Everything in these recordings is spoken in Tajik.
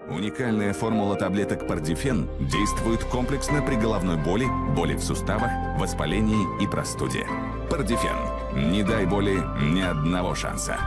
Уникальная формула таблеток Пардифен действует комплексно при головной боли, боли в суставах, воспалении и простуде. Пардифен. Не дай боли ни одного шанса.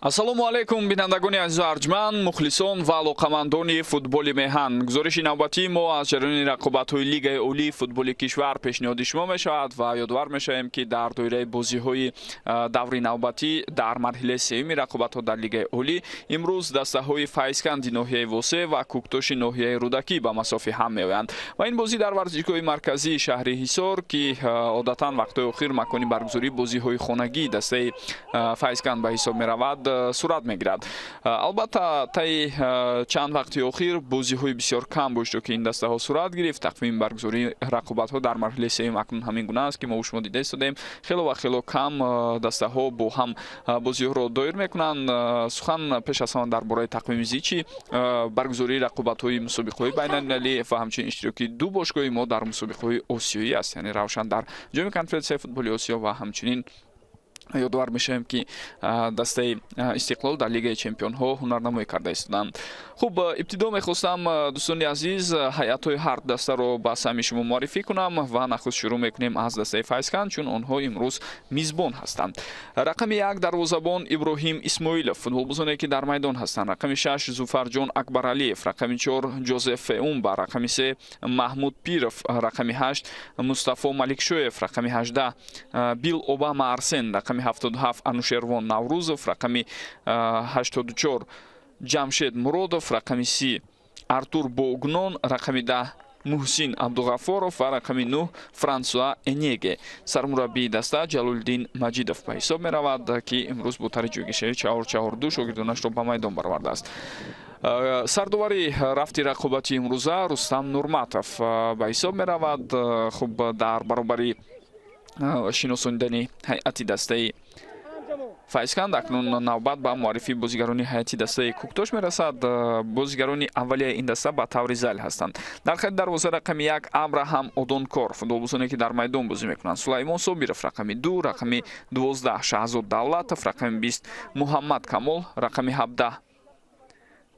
Ассалому алайкум, бинандагони азизу арҷманд, мухлисон ва алоқамандони футболи меҳан. Гузориши навбатии мо аз ҷараёни рақобатҳои Лигаи олии футболи кишвар пешниҳоди шумо мешавад ва ёдовар мешавем, ки дар доираи бозиҳои даври навбатӣ дар марҳилаи сеюми рақобатҳо дар Лигаи олӣ имрӯз дастаҳои Файзканди ноҳияи Восе ва Кӯктоши ноҳияи Рӯдакӣ ба масофи ҳам меоянд. Ва ин бозӣ дар варзишгоҳи марказии шаҳри Ҳисор, ки одатан вақтҳои охир макони баргузории бозиҳои хонагии дастаи Файзканд ба ҳисоб меравад, сурат мегирад. Албатта, таи чанд вақти охир бозиҳои бисёр кам бо иштироки ин дастаҳо сурат гирифт. Тақвими баргузории рақобатҳо дар марҳилаи сеюм акнун ҳамин гуна аст, ки мо шумо дида истодем. Хело ва хело кам дастаҳо бо ҳам бозиҳоро доир мекунанд. Сухан пеш аз ҳама дар бораи тақвими зичи баргузории рақобатҳои мусобиқаҳои байналмилалӣ ва ҳамчунин иштироки ду бошгоҳи мо дар мусобиқаҳои осиёӣ аст, яъне Равшан дар ҷоми конференсияи футболи Осиё ва ҳамчунин ёдовар мешавем, ки дастаи Истиқлол дар Лигаи чемпионҳо ҳунарнамоӣ карда истоданд. Хуб, ибтидо мехостам, дӯстони азиз, ҳайатҳои ҳар дастаро ба самъи шумо муаррифӣ кунам ва нахуст шурӯъ мекунем аз дастаи Файзканд, чун онҳо имрӯз мизбон ҳастанд. Рақами 1 дарвозабон Иброҳим Исмоилов, футболбозоне ки дар майдон ҳастанд. Рақами 6 Зуфарҷон Акбаралиев, рақами 4 Ҷозеф Феумба, рақами 3 Маҳмуд Пиров, рақами 8 Мустафо Маликшоев, рақами 18 Бил Обама Арсен, рақами 77 Анушервон Наврӯзов, рақами 84 Ҷамшед Муродов, рақами 30 Артур Богнон, рақами 10 Муҳсин Абдуғаффоров ва рақами 9 Франсуа Энеге. Сармураббии даста Ҷалолиддин Маҷидов ба ҳисоб меравад, ки имрӯз бо тари ҷойгиршавӣ 4-4-2 шогирдонашро ба майдон баровардааст. Сардовари рафти рақобати имрӯза Рустам Нурматов ба ҳисоб меравад. Хуб, дар баробари шиносонидани ҳайати дастаи Файзканд акнун навбат ба муаррифии бозигарони ҳайати дастаи Кӯктош мерасад. Бозигарони аввалияи ин даста ба таври зайл ҳастанд. Дар хати дарвоза рақами 1 Абраҳам Одонкор, футболбозоне ки дар майдон бозӣ мекунанд. Сулаймон Собиров рақами 2, рақами 12 Шаҳзод Давлатов, рақами 20 Муҳаммад Камол, рақами 17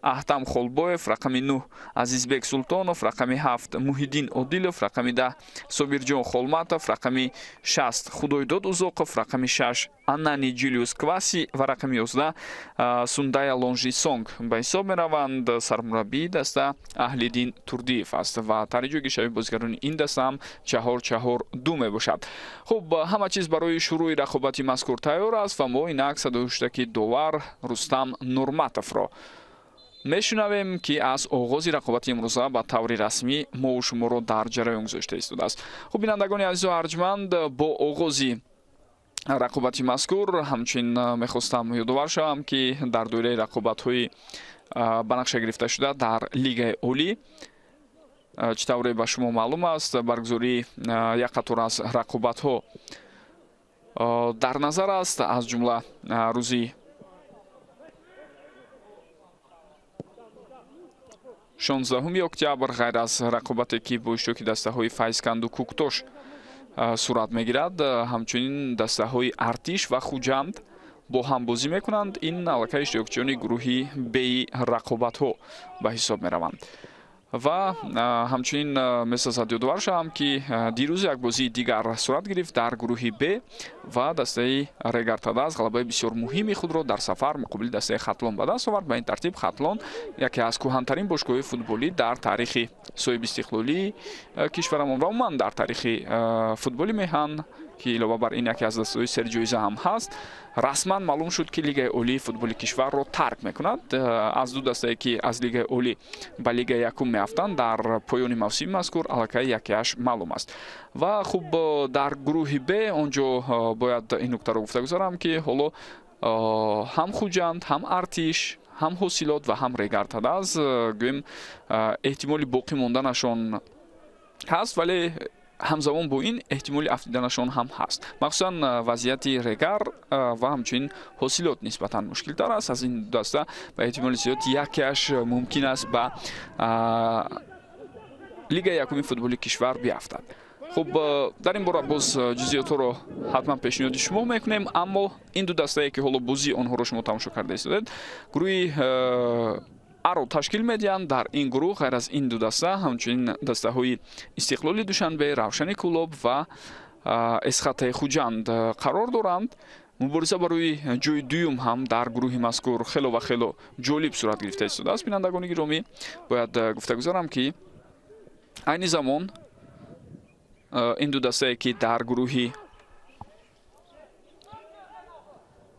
Аҳтам Холбоев, рақами 9 Азизбек Султонов, рақами 7 Муҳиддин Одилов, рақами 10 Собирҷон Холматов, рақами 6 Худойдод Узоқов, рақами 6 Анани Ҷулиус Кваси ва рақами 11 Сундая Лонжи Сонг ба ҳисоб мераванд. Сармураббии даста Аҳлиддин Турдиев аст ва тари ҷойгиршавии бозигарони ин даста ҳам 4-4-2 мебошад. Хуб, ҳама чиз барои шурӯи рақобати мазкур тайёр аст ва мо инак садои ҳуштаки довар Рустам Нурматовро мешунавем, ки аз оғози рақобати имрӯза ба таври расмӣ мову шуморо дар ҷараён гузошта истодааст. Хуб, бинандагони азизу арҷманд, бо оғози рақобати мазкур ҳамчунин мехостам ёдовар шавам, ки дар доираи рақобатҳои ба нақша гирифта шуда дар Лигаи Олӣ, чӣ тавре ба шумо маълум аст, баргузории як қатор аз рақобатҳо дар назар аст, аз ҷумла рӯзи 16 октябр ғайр аз рақобате ки бо иштироки дастаҳои Файзканду Кӯктош сурат мегирад, ҳамчунин дастаҳои Артиш ва Хуҷанд бо ҳам бозӣ мекунанд. Ин аллакай иштирокчиёни гурӯҳи Б-и рақобатҳо ба ҳисоб мераванд. Ва ҳамчунин месазад ёдовар шавам, ки дирӯз як бозии дигар сурат гирифт дар гурӯҳи Б ва дастаи Регар-ТадАЗ ғалабаи бисёр муҳими худро дар сафар муқобили дастаи Хатлон ба даст овард. Ба ин тартиб Хатлон яке аз кӯҳантарин бошгоҳҳои футболӣ дар таърихи соҳибистиқлолии кишварамон ва умуман дар таърихи футболи меҳан, ки илова бар ин яке аз дастаҳои серҷоиза ҳам ҳаст, расман маълум шуд, ки Лигаи Олии футболи кишварро тарк мекунад. Аз ду дастае ки аз Лигаи Олӣ ба Лигаи якум меафтанд, дар поёни мавсими мазкур аллакай якеаш маълум аст. Ва хуб, дар гурӯҳи Б онҷо бояд ин нуктаро гуфта гузарам, ки ҳоло ҳам Хуҷанд, ҳам Артиш, ҳам Ҳосилот ва ҳам Регар-ТадАЗ гӯем эҳтимоли боқӣ монданашон ҳаст, вале ҳамзамон бо ин эҳтимоли афтиданашон ҳам ҳаст. Махсусан вазъияти Регар ва ҳамчунин Ҳосилот нисбатан мушкилтар аст. Аз ин даста ба эҳтимоли зиёд якеаш мумкин аст ба Лигаи якуми футболи кишвар биафтад. Хуб, дар ин бора боз ҷузъиётҳоро ҳатман пешниҳоди шумо мекунем, аммо ин ду дастае ки ҳоло бозии онҳоро шумо тамошо карда истодед, гурӯҳи аро ташкил медиҳанд. Дар ин гурӯҳ ғайр аз ин ду даста ҳамчунин дастаҳои Истиқлоли Душанбе, Равшани Кӯлоб ва Эсхатаи Хуҷанд қарор доранд. Мубориза барои ҷои дуюм ҳам дар гурӯҳи мазкур хело ва хело ҷолиб сурат гирифта истодааст. Бинандагони гиромӣ, бояд гуфта гузарам, ки айни замон ин ду дастае ки дар гурӯҳи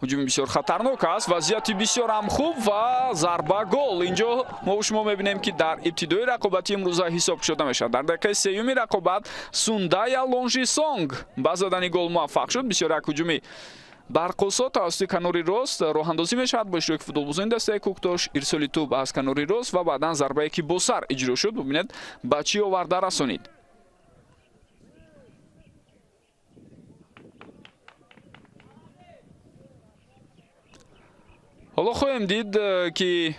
ҳуҷуми бисёр хатарнок аст, вазъияти бисёрам хуб ва зарба гол. Инҷо мо шумо мебинем, ки дар ибтидои рақобати имрӯза ҳисоб шуда мешавад. Дар дақиқаи сеюми рақобат Сундая Лонжи Сонг ба задани гол муваффақ шуд. Бисёр як ҳуҷуми барқосо тавассути канори рост роҳандозӣ мешавад бо иштироки футболбозони дастаи Кӯктош. Ирсоли тӯб аз канори рост ва баъдан зарбае ки бо сар иҷро шуд, бубинед ба чӣ оварда расонид. Ҳоло хоҳем дид, ки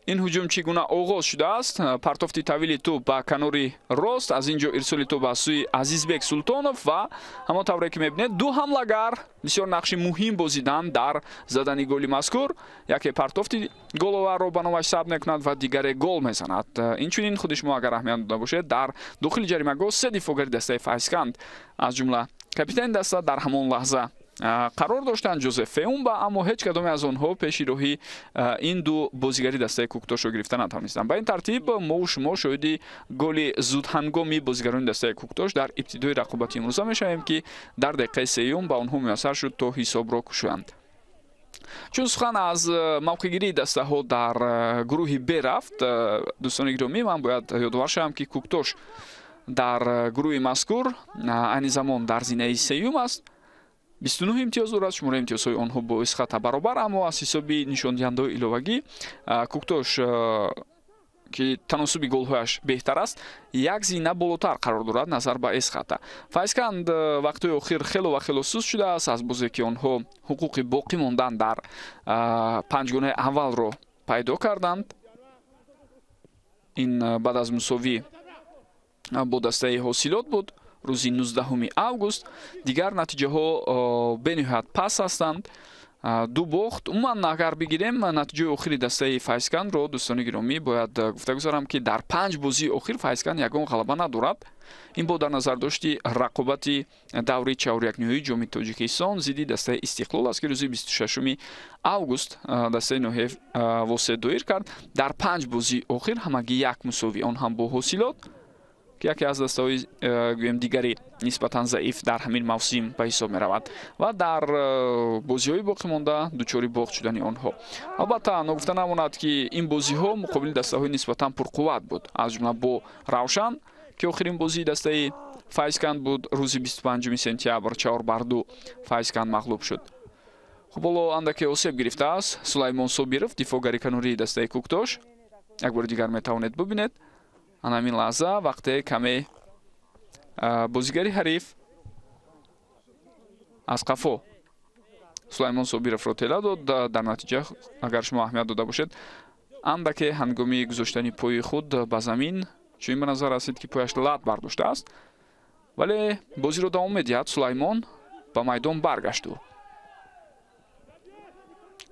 ин ҳуҷум чӣ гуна оғоз шудааст. Партофти тавили тӯб ба канори рост, аз ин ҷо ирсоли тӯб аз сӯи Азизбек Султонов ва ҳамон тавре ки мебинед, ду ҳамлагар бисёр нақши муҳим бозиданд дар задани голи мазкур. Яке партофти головарро ба номаш сабт мекунад ва дигаре гол мезанад. Инчунин худи шумо агар аҳамият дода бошед, дар дохили ҷаримагоҳ се дифоъгари дастаи Файзканд, аз ҷумла капитани даста, дар ҳамон лаҳза қарор доштанд, Ҷозеф Феумба, аммо ҳеҷ кадоме аз онҳо пеши роҳи ин ду бозигари дастаи Кӯктошро гирифта натавонистанд. Ба ин тартиб мову шумо шоҳиди голи зудҳангоми бозигарони дастаи Кӯктош дар ибтидои рақобати имрӯза мешавем, ки дар дақиқаи сеюм ба онҳо муяссар шуд то ҳисобро кушоянд. Чун сухан аз мавқеъгирии дастаҳо дар гурӯҳи Б рафт, дӯстони гиромӣ, ман бояд ёдовар шавам, ки Куктош дар гурӯҳи мазкур айни замон дар зинаи сеюм аст. 29 имтиёз дорад, шумораи имтиёзҳои онҳо бо Эсхата баробар, аммо аз ҳисоби нишондиҳандаҳои иловагӣ Куктош, ки таносуби голҳояш беҳтар аст, як зина болотар қарор дорад назар ба Эсхата. Файзканд вақтҳои охир хело ва хело суст шудааст, аз бозе ки онҳо ҳуқуқи боқӣ мондан дар панҷгонаи аввалро пайдо карданд. Ин баъд аз мусовӣ бо дастаи Ҳосилот буд рӯзи 19 август. Дигар натиҷаҳо бениҳоят паст ҳастанд. Ду бохт. Умуман агар бигирем натиҷаи охири дастаи Файзкандро, дӯстони гиромӣ, бояд гуфта гузарам, ки дар 5 бозии охир Файзканд ягон ғалаба надорад. Ин бо дар назардошти рақобати даври чаҳорякниҳоии Ҷоми Тоҷикистон зидди дастаи Истиқлол аст, ки рӯзи 26 август дастаи ноҳияи Восеъ доир кард. Дар 5 бозии охир ҳамагӣ як мусовӣ, он ҳам бо Ҳосилот, ки яке аз дастаҳои гӯем дигари нисбатан заиф дар ҳамин мавсим ба ҳисоб меравад, ва дар бозиҳои боқӣ монда дучори бохт шудани онҳо. Албатта ногуфта намонад, ки ин бозиҳо муқобили дастаҳои нисбатан пурқувват буд, аз ҷумла бо Равшан, ки охирин бозии дастаи Файзканд буд рӯзи 25 сентябр 4-2 Файзканд мағлуб шуд. Хуб, ҳоло андаке осеб гирифтааст Сулаймон Собиров, дифоъгари канории дастаи Куктош. Як бори дигар метавонед бубинед. Ана ҳамин лаҳза вақте каме бозигари ҳариф аз қафо Сулаймон Собировро тела дод. Дар натиҷа, агар шумо аҳамият дода бошед, андаке ҳангоми гузоштани пои худ ба замин чунин ба назар расид, ки пояш лат бардоштааст, вале бозиро давом медиҳад. Сулаймон ба майдон баргашт. Ӯ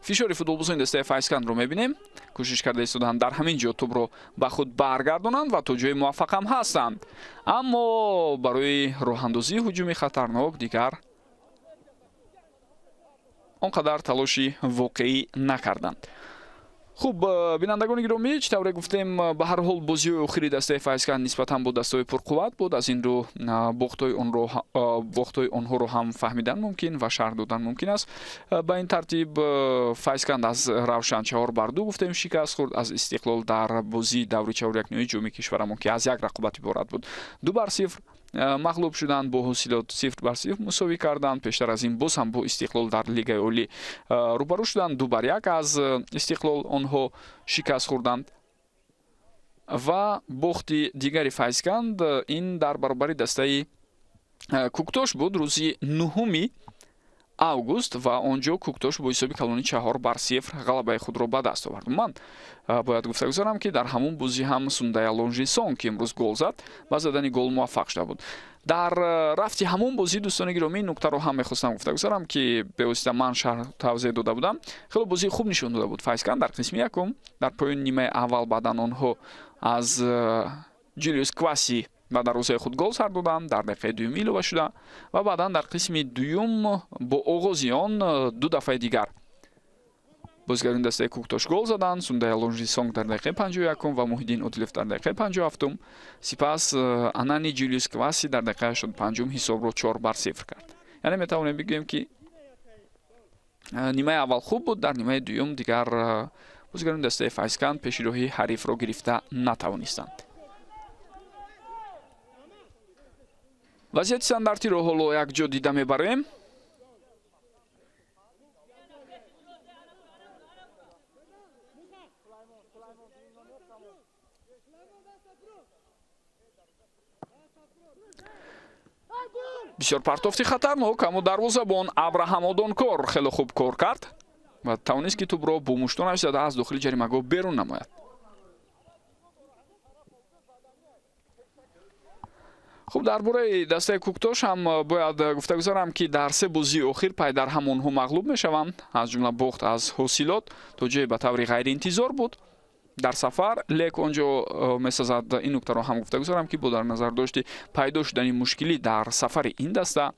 фишори футболбозони дастаи Файзкандро мебинем. Кӯшиш карда истоданд дар ҳамин ҷо тӯбро ба худ баргардонанд ва то ҷои муваффақ ҳам ҳастанд, аммо барои роҳандозии ҳуҷуми хатарнок дигар он қадар талоши воқеӣ накарданд. Хуб, бинандагони гиромӣ, чӣ тавре гуфтем, ба ҳар ҳол бозиҳои охири дастаи Файзканд нисбатан бо дастаҳои пурқувват буд. Аз ин рӯ бохтҳои онҳоро ҳам фаҳмидан мумкин ва шарҳ додан мумкин аст. Ба ин тартиб Файзканд аз Равшан 4-2 гуфтем шикаст хӯрд, аз Истиқлол дар бозии даври чаҳорякниҳои ҷоми кишварамон, ки аз як рақобат иборат буд, 2-0 мағлуб шуданд, бо Ҳосилот 0-0 мусовӣ карданд. Пештар аз ин боз ҳам бо Истиқлол дар Лигаи Олӣ рӯбарӯ шуданд, 2-1 аз Истиқлол онҳо шикаст хӯрданд. Ва бохти дигари Файзканд ин дар баробари дастаи Куктош буд рӯзи 9 август ва он ҷо Куктош бо ҳисоби калони 4-0 ғалабаи худро ба даст овард. Ман бояд гуфта гузорам, ки дар ҳамон бозӣ ҳам Сундая Лонжисон, ки имрӯз гол зад, ба задани гол муваффақ шуда буд. Дар рафти ҳамон бозӣ, дӯстони гиромӣ, нуктаро ҳам мехостам гуфта гузорам, ки бевосита ман шарҳ тавзеҳ дода будам. Хело бозии хуб нишон дода буд Файзканд дар қисми якум. Дар поёни нимаи аввал баъдан онҳо аз Ҷулиус Кваси ба дарвозаи худ гол сар доданд, дар дақиқаи дуюм илова шуда ва баъдан дар қисми дуюм бо оғози он ду дафъаи дигар бозигарони дастаи Куктош гол заданд. Сундая Лонжисонг дар дақиқаи 51 ва Муҳиддин Одилев дар дақиқаи 57. Сипас Анани Ҷулиус Кваси дар дақиқаи 85 ҳисобро 4-0 кард. Яъне метавонем бигӯем, ки нимаи аввал хуб буд, дар нимаи дуюм дигар бозигарони дастаи Файзканд пеши роҳи ҳарифро гирифта натавонистанд. Вазъияти стандартиро ҳоло якҷо дида мебарем. Бисёр партофти хатарнок, аммо дарвозабон Абраҳам Одонкор хеле хуб кор кард ва тавонист, ки тӯбро бо муштонаш зада аз дохили ҷаримагоҳ берун намояд. Хуб, дар бораи дастаи Куктош ҳам бояд гуфта гузорам, ки дар се бозии охир пай дар ҳам онҳо мағлуб мешаванд, аз ҷумла бохт аз Ҳосилот то ҷое ба таври ғайриинтизор буд дар сафар, лек он ҷо месазад ин нуктаро ҳам гуфта гузорам, ки бо дар назардошти пайдо шудани мушкилӣ дар сафари ин даста,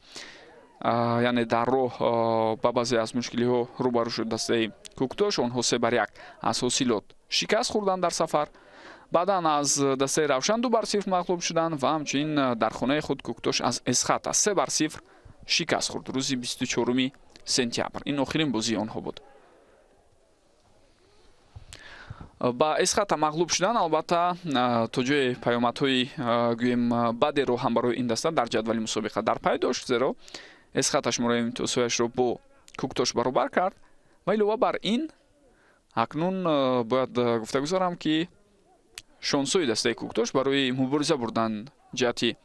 яъне дар роҳ ба баъзе аз мушкилиҳо рӯбарӯ шуд дастаи Куктош, онҳо 3-1 аз Ҳосилот шикаст хӯрданд дар сафар. Баъдан аз дастаи Равшан 2-0 мағлуб шуданд ва ҳамчунин дар хонаи худ Куктош аз Эсхата 3-0 шикаст хӯрд рӯзи 24 сентябр. Ин охирин бозии онҳо буд. Ба Эсхата мағлуб шудан албатта то ҷои паёмадҳои гӯем бадеро ҳам барои ин даста дар ҷадвали мусобиқа дар пай дошт, зеро Эсхата шумораи имтиёзҳояшро бо Куктош баробар кард ва илова бар ин акнун бояд гуфта гузорам, ки шонсҳои дастаи Куктош барои мубориза бурдан ҷиҳати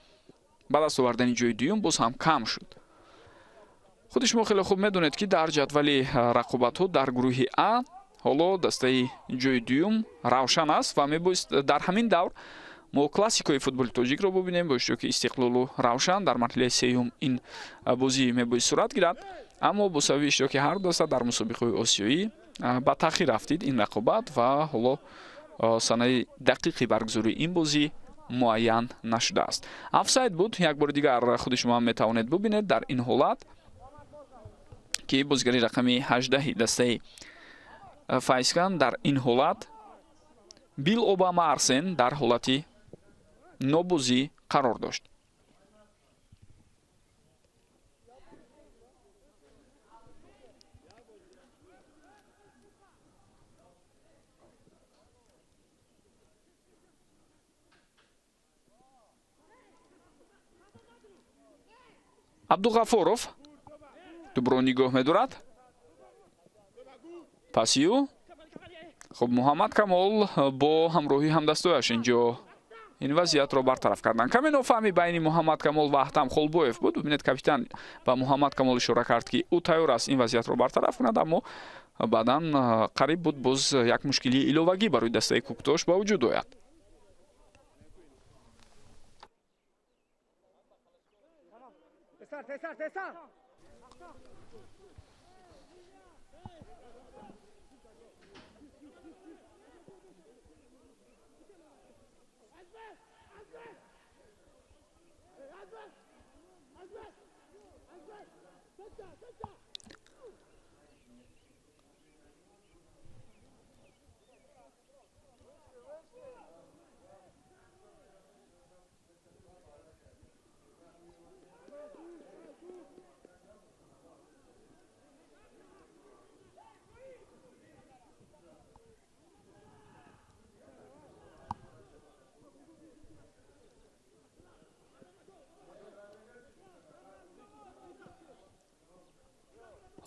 ба даст овардани ҷои дуюм боз ҳам кам шуд. Худи шумо хеле хуб медонед, ки дар ҷадвали рақобатҳо дар гурӯҳи А ҳоло дастаи ҷои дуюм Равшан аст ва мебоист дар ҳамин давр мо классикои футболи тоҷикро бубинем бо иштироки Истиқлолу Равшан. Дар марҳилаи сеюм ин бозӣ мебоист сурат гирад, аммо бо сабаби иштироки ҳар даста дар мусобиқаҳои осиёӣ ба таъхир афтид ин рақобат ва ҳоло санаи дақиқи баргузории ин бозӣ муайян нашудааст. Офсайд буд, як бори дигар худи шумо ҳам метавонед бубинед дар ин ҳолат, ки бозигари рақами 18 дастаи Файзканд дар ин ҳолат Бил Обама Арсен дар ҳолати нобозӣ қарор дошт. Абдуғафоров тӯбро нигоҳ медорад. Пасию хуб Муҳаммад Камол бо ҳамроҳии ҳамдастояш инҷо ин вазъиятро бартараф карданд. Каме нофаҳмӣ байни Муҳаммад Камол ва Аҳтам Холбоев буд. Бубинед, капитан ба Муҳаммад Камол ишора кард, ки ӯ тайёр аст ин вазъиятро бартараф кунад, аммо баъдан қариб буд боз як мушкилии иловагӣ барои дастаи Куктош ба вуҷуд ояд.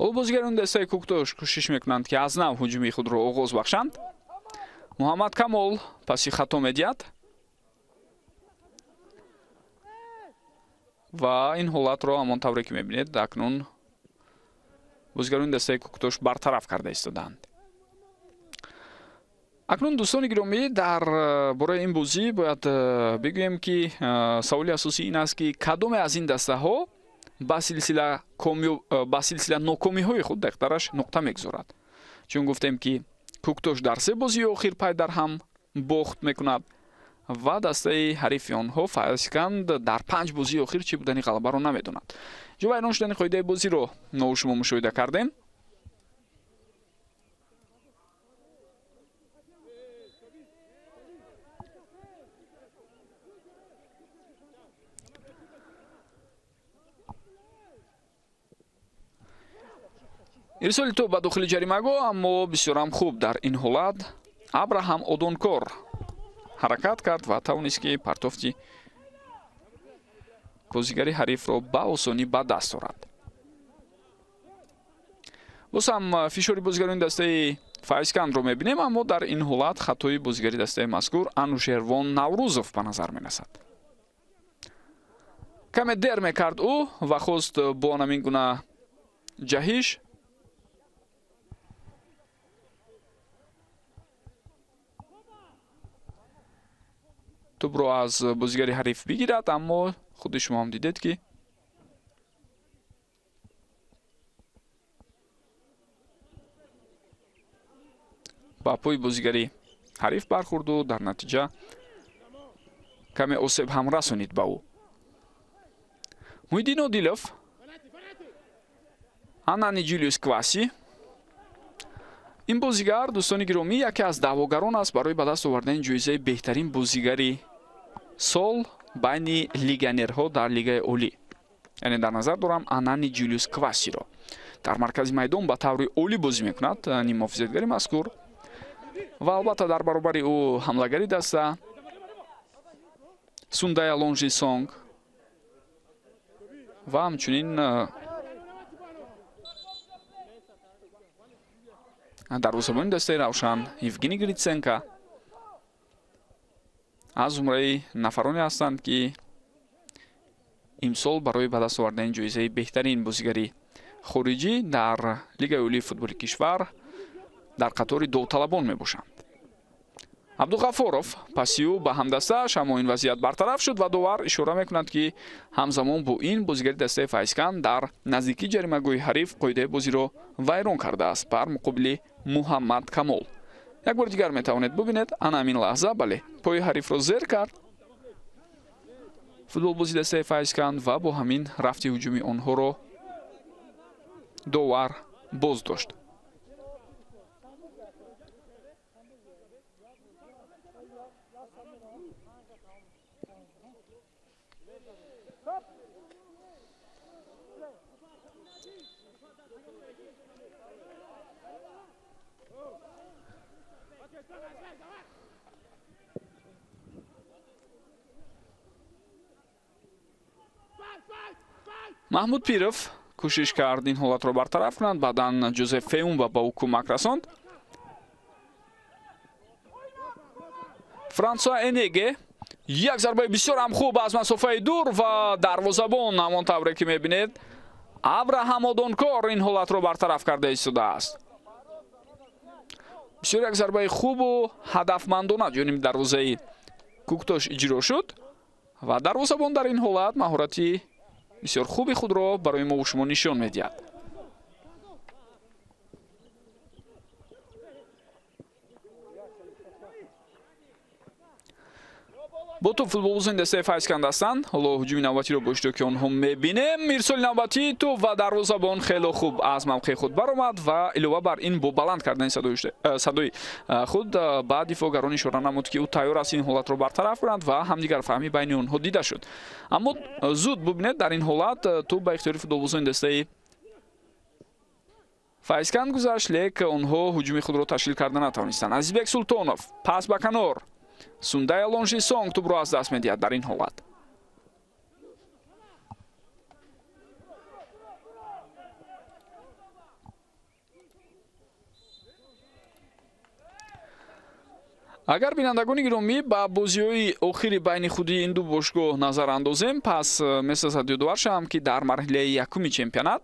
Ҳоло бозигарони дастаи Куктош кӯшиш мекунанд, ки аз нав ҳуҷуми худро оғоз бахшанд. Муҳаммад Камол паси хато медиҳад ва ин ҳолатро ҳамон тавре ки мебинед акнун бозигарони дастаи Куктош бартараф карда истодаанд. Акнун дӯстони гиромӣ, дар бораи ин бозӣ бояд бигӯем, ки саволи асосӣ ин аст, ки кадоме аз ин дастаҳо ба силсила нокомиҳои худ дақиқтараш нуқта мегузорад. Чун гуфтем, ки Куктош дар се бозии охир пай дар ҳам бохт мекунад ва дастаи ҳарифи онҳо Файзканд дар 5 бозии охир чӣ будани ғалабаро намедонад. Ҷо вайрон шудани қоидаи бозиро мо шумо мушоҳида кардем. Ирсоли тӯб ба дохили ҷаримагоҳ, аммо бисёрам хуб дар ин ҳолат Абраҳам Одонкор ҳаракат кард ва тавонист, ки партофти бозигари ҳарифро ба осонӣ ба даст орад. Боз ҳам фишори бозигарони дастаи Файзкандро мебинем, аммо дар ин ҳолат хатои бозигари дастаи мазкур Анушервон Наврӯзов ба назар мерасад. Каме дер мекард ӯ ва хост бо ҳамин гуна ҷаҳиш тӯбро аз бозигари ҳариф бигирад, аммо худи шумо ҳам дидед, ки ба пои бозигари ҳариф бархӯрду дар натиҷа каме осеб ҳам расонид ба ӯ. Муҳиддин Одилов, Анани Ҷулиус Кваси. Ин бозигар, дӯстони гиромӣ, яке аз даъвогарон аст барои ба даст овардани ҷоизаи беҳтарин бозигари сол байни легионерҳо дар Лигаи Олӣ. Яъне дар назар дорам Анани Ҷулиус Квасиро. Дар маркази майдон ба таври олӣ бозӣ мекунад ниммуҳофизатгари мазкур. Ва албатта дар баробари ӯ ҳамлагари даста Сундая Лонжи Сонг ва ҳамчунин дарвозабони дастаи Равшан Евгений Гриценко аз зумраи нафароне ҳастанд, ки имсол барои ба даст овардани ҷоизаи беҳтарин бозигари хориҷӣ дар Лигаи олии футболи кишвар дар қатори довталабон мебошанд. Абдуғафоров паси ӯ ба ҳамдастааш, аммо ин вазъият бартараф шуд ва довар ишора мекунад, ки ҳамзамон бо ин бозигари дастаи Файзканд дар наздикии ҷаримагоҳи ҳариф қоидаи бозиро вайрон кардааст бар муқобили Муҳаммад Камол. Як бори дигар метавонед бубинед, ана ҳамин лаҳза, бале, пои ҳарифро зер кард футболбози дастаи Файзканд ва бо ҳамин рафти ҳуҷуми онҳоро довар боз дошт. Маҳмуд Пиров кӯшиш кард ин ҳолатро бартараф кунад, баъдан Ҷозеф Феумба ба ӯ кӯмак расонд. Франсуа Энеге як зарбаи бисёр ҳам хуб аз масофаи дур ва дарвозабон ҳамон тавре ки мебинед Абраҳам Одонкор ин ҳолатро бартараф карда истодааст. Бисёр як зарбаи хубу ҳадафмандона ҷониби дарвозаи Куктош иҷро шуд ва дарвозабон дар ин ҳолат маҳорати бисёр хуби худро барои мо шумо нишон медиҳад. Бо тӯб футболбозони дастаи Файзканд ҳастанд. Ҳоло ҳуҷуми навбатиро бо иштироки онҳо мебинем. Ирсоли навбатии тӯб ва дарвозабон хело хуб аз мавқеи худ баромад ва илова бар ин бо баланд кардани садои худ ба дифоъгарон ишора намуд, ки ӯ тайёр аст ин ҳолатро бартараф кунад ва ҳамдигарфаҳмӣ байни онҳо дида шуд. Аммо зуд бубинед, дар ин ҳолат тӯб ба ихтиёри футболбозони дастаи Файзканд гузашт, лек онҳо ҳуҷуми худро ташкил карда натавонистанд. Азизбек Султонов пас ба канор, Сундая Лонжи Сонг тӯбро аз даст медиҳад дар ин ҳолат. Агар бинандагони гиромӣ ба бозиҳои охири байни худи ин ду бошгоҳ назар андозем, пас месазад ёдовар шавам, ки дар марҳилаи якуми чемпионат,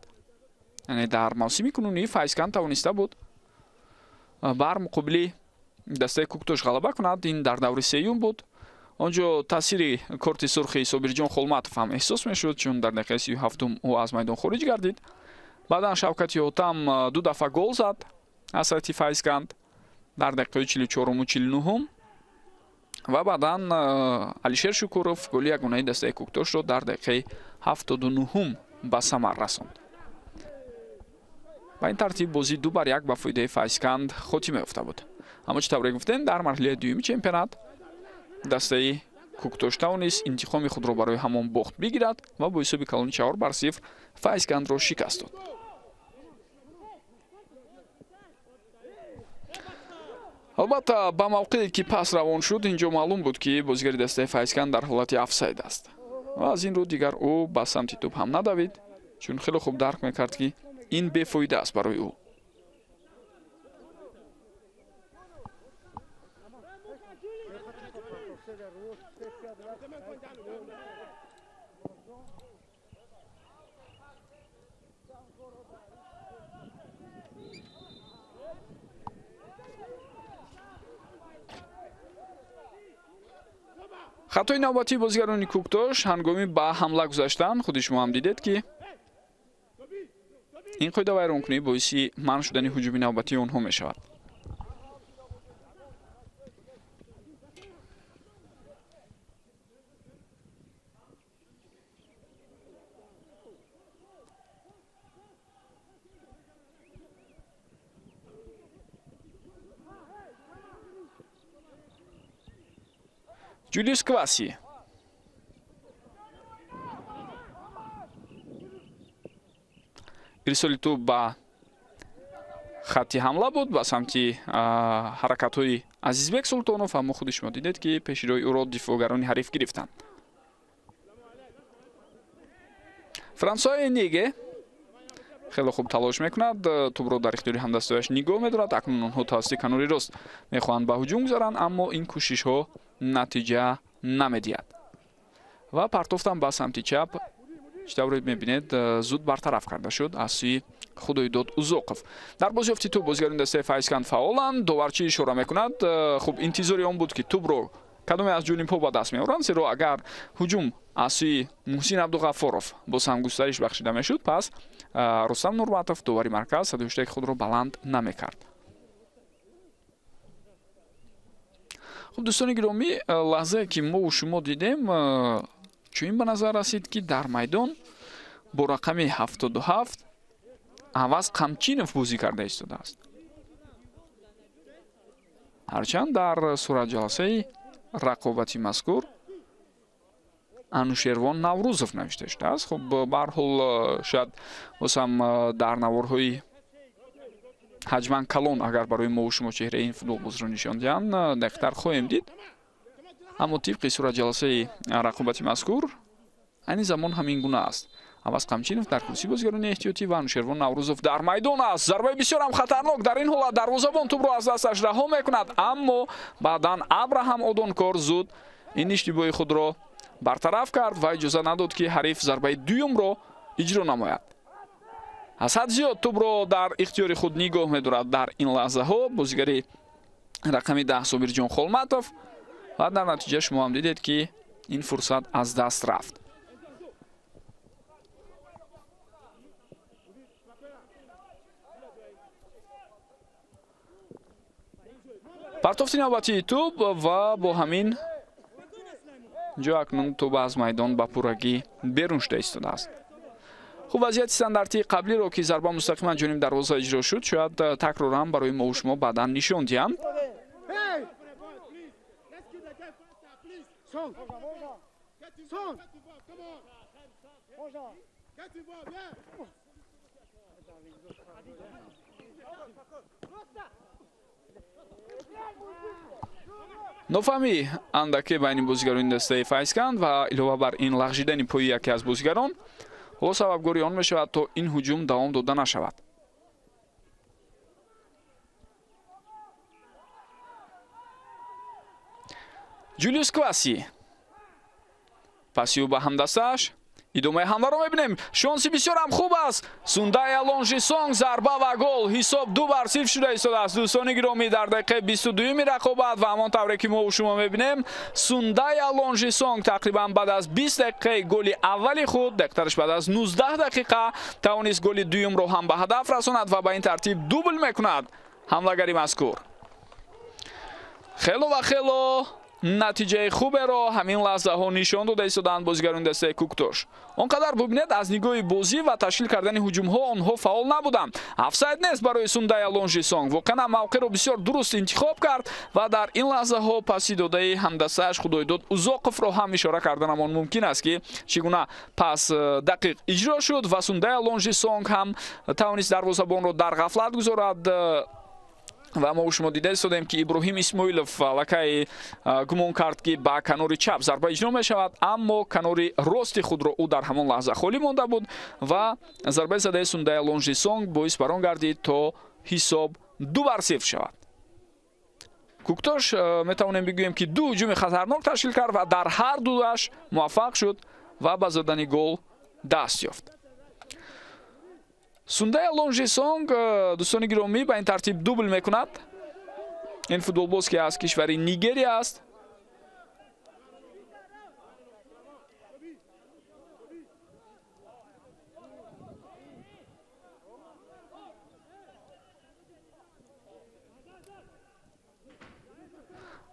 яъне дар мавсими кунунӣ, Файзканд тавониста буд бар муқобили дастаи Куктош ғалаба кунад. Ин дар даври сеюм буд. Он ҷо таъсири корти сурхи Собирҷон Холматов ҳам эҳсос мешуд, чун дар дақиқаи 37 ӯ аз майдон хориҷ гардид. Баъдан Шавкати Ҳотам ду дафъа гол зад аз сайти Файзканд дар дақиқаи 44-уму 49-ум ва баъдан Алишер Шукуров голи ягонаи дастаи Куктошро дар дақиқаи 79-ум ба самар расонд. Ба ин тартиб бозӣ 2-1 ба фоидаи Файзканд хотима ёфта буд. Аммо чӣ тавре гуфтем, дар марҳилаи дуюми чемпионат дастаи Куктош тавонист интиқоми худро барои ҳамон бохт бигирад ва бо ҳисоби калони 4-0 Файзкандро шикаст дод. Албатта, ба мавқее ки пас равон шуд, инҷо маълум буд, ки бозигари дастаи Файзканд дар ҳолати офсайд аст ва аз ин рӯ дигар ӯ ба самти тӯб ҳам надавид, чун хеле хуб дарк мекард, ки ин бефоида аст барои ӯ. Хатои навбатии бозигарони Куктош ҳангоми ба ҳамла гузаштан, худи шумо ҳам дидед, ки ин қоида вайронкунӣ боиси манъ шудани ҳуҷуми навбатии онҳо мешавад. Ҷулиус Кваси ирсоли тӯб ба Хатти ҳамла буд ба самти ҳаракатҳои Азизбек Султонов, аммо худи шумо дидед, ки пеши роҳи ӯро дифоъгарони ҳариф гирифтанд. Франсуа Ниге хеле хуб талош мекунад, тӯбро дар ихтиёри ҳамдастояш нигоҳ медорад. Акнун онҳо тавассути канори рост мехоҳанд ба ҳуҷум гузаранд, аммо ин кӯшишҳо натиҷа намедиҳад ва партофтан ба самти чап, чӣ тавре мебинед, зуд бартараф карда шуд аз сӯи Худойдод Узоқов. Дар бозёфти тӯб бозигарони дастаи Файзканд фаъоланд. Доварчӣ ишора мекунад. Хуб, интизори он буд, ки тӯбро кадоме аз ҷонибҳо ба даст меоранд, зеро агар ҳуҷум аз сӯи Муҳсин Абдуғаффоров боз ҳам густариш бахшида мешуд, пас Рустам Нурматов, довари марказ, садои худро баланд намекард. Хуб, дӯстони гиромӣ, лаҳзае ки мову шумо дидем, чунин ба назар расид, ки дар майдон бо рақами 77 Аваз Қамчинов бозӣ карда истодааст. Ҳарчанд дар суратҷаласаи рақобати мазкур Анушервон Наврӯзов навишта шудааст. Хуб, ба ҳар ҳол, шояд боз ҳам дар наворҳои ҳаҷман калон, агар барои мову шумо чеҳраи ин футболбозро нишон диҳанд, дақиқтар хоҳем дид. Аммо тибқи суратҷаласаи рақобати мазкур айни замон ҳамин гуна аст. Аваз Қамчинов дар курсии бозигарони эҳтиётӣ ва Анушервон Наврӯзов дар майдон аст. Зарбаи бисёр ҳам хатарнок. Дар ин ҳолат дарвозабон тӯбро аз дасташ раҳо мекунад, аммо баъдан Абраҳам Одонкор зуд ин иштибоҳи худро бартараф кард ва иҷоза надод, ки ҳариф зарбаи дуюмро иҷро намояд. Аз ҳад зиёд тӯбро дар ихтиёри худ нигоҳ медорад дар ин лаҳзаҳо бозигари рақами 10 Собирҷон Холматов ва дар натиҷа шумо ҳам дидед, ки ин фурсат аз даст рафт. Партофти навбатии тӯб ва бо ҳамин ҷо акнун тӯб аз майдон ба пуррагӣ берун шуда истодааст. Хуб, вазъияти стандартии қаблиро, ки зарба мустақиман ҷониби дарвоза иҷро шуд, шояд такроран барои мову шумо баъдан нишон диҳанд. Нофаҳмӣ андаке байни бозигарони дастаи Файзканд ва илова бар ин лағжидани пои яке аз бозигарон ҳоло сабабгори он мешавад, то ин ҳуҷум давом дода нашавад. Ҷулиус Кваси паси ӯ ба ҳамдастааш. Идомаи ҳамларо мебинем. Шонси бисёр ҳам хуб аст. Сундая Лонжисонг, зарба ва гол. Ҳисоб 2-0 шуда истодааст. Дӯстони гиромӣ, дар дақиқаи 22-юми рақобат ва ҳамон тавре ки мо шумо мебинем, Сундая Лонжисонг тақрибан баъд аз 20 дақиқаи голи аввали худ, дақиқтараш баъд аз 19 дақиқа, тавонист голи дуюмро ҳам ба ҳадаф расонад ва ба ин тартиб дубл мекунад ҳамлагари мазкур. Хело ва хело натиҷаи хуберо ҳамин лаҳзаҳо нишон дода истоданд бозигарони дастаи Куктош. Он қадар бубинед, аз нигоҳи бозӣ ва ташкил кардани ҳуҷумҳо онҳо фаъол набуданд. Офсайд нест барои Сундая Лонжисонг. Воқеан мавқеъро бисёр дуруст интихоб кард ва дар ин лаҳзаҳо паси додаи ҳамдастааш Худойдод Узоқовро ҳам ишора карданамон мумкин аст, ки чӣ гуна пас дақиқ иҷро шуд ва Сундая Лонжисонг ҳам тавонист дарвозабонро дар ғафлат гузорад. Ва мо шумо дида истодем, ки Иброҳим Исмоилов аллакай гумон кард, ки ба канори чап зарба иҷро мешавад, аммо канори рости худро ӯ дар ҳамон лаҳза холӣ монда буд ва зарбаи задаи Сундая Лонжисонг боис бар он гардид, то ҳисоб 2-0 шавад. Куктош метавонем бигӯем, ки ду ҳуҷуми хатарнок ташкил кард ва дар ҳар дуаш муваффақ шуд ва ба задани гол даст ёфт. Сундая Лонжисонг, дӯстони гиромӣ, ба ин тартиб дубл мекунад. Ин футболбоз, ки аз кишвари Нигерия аст.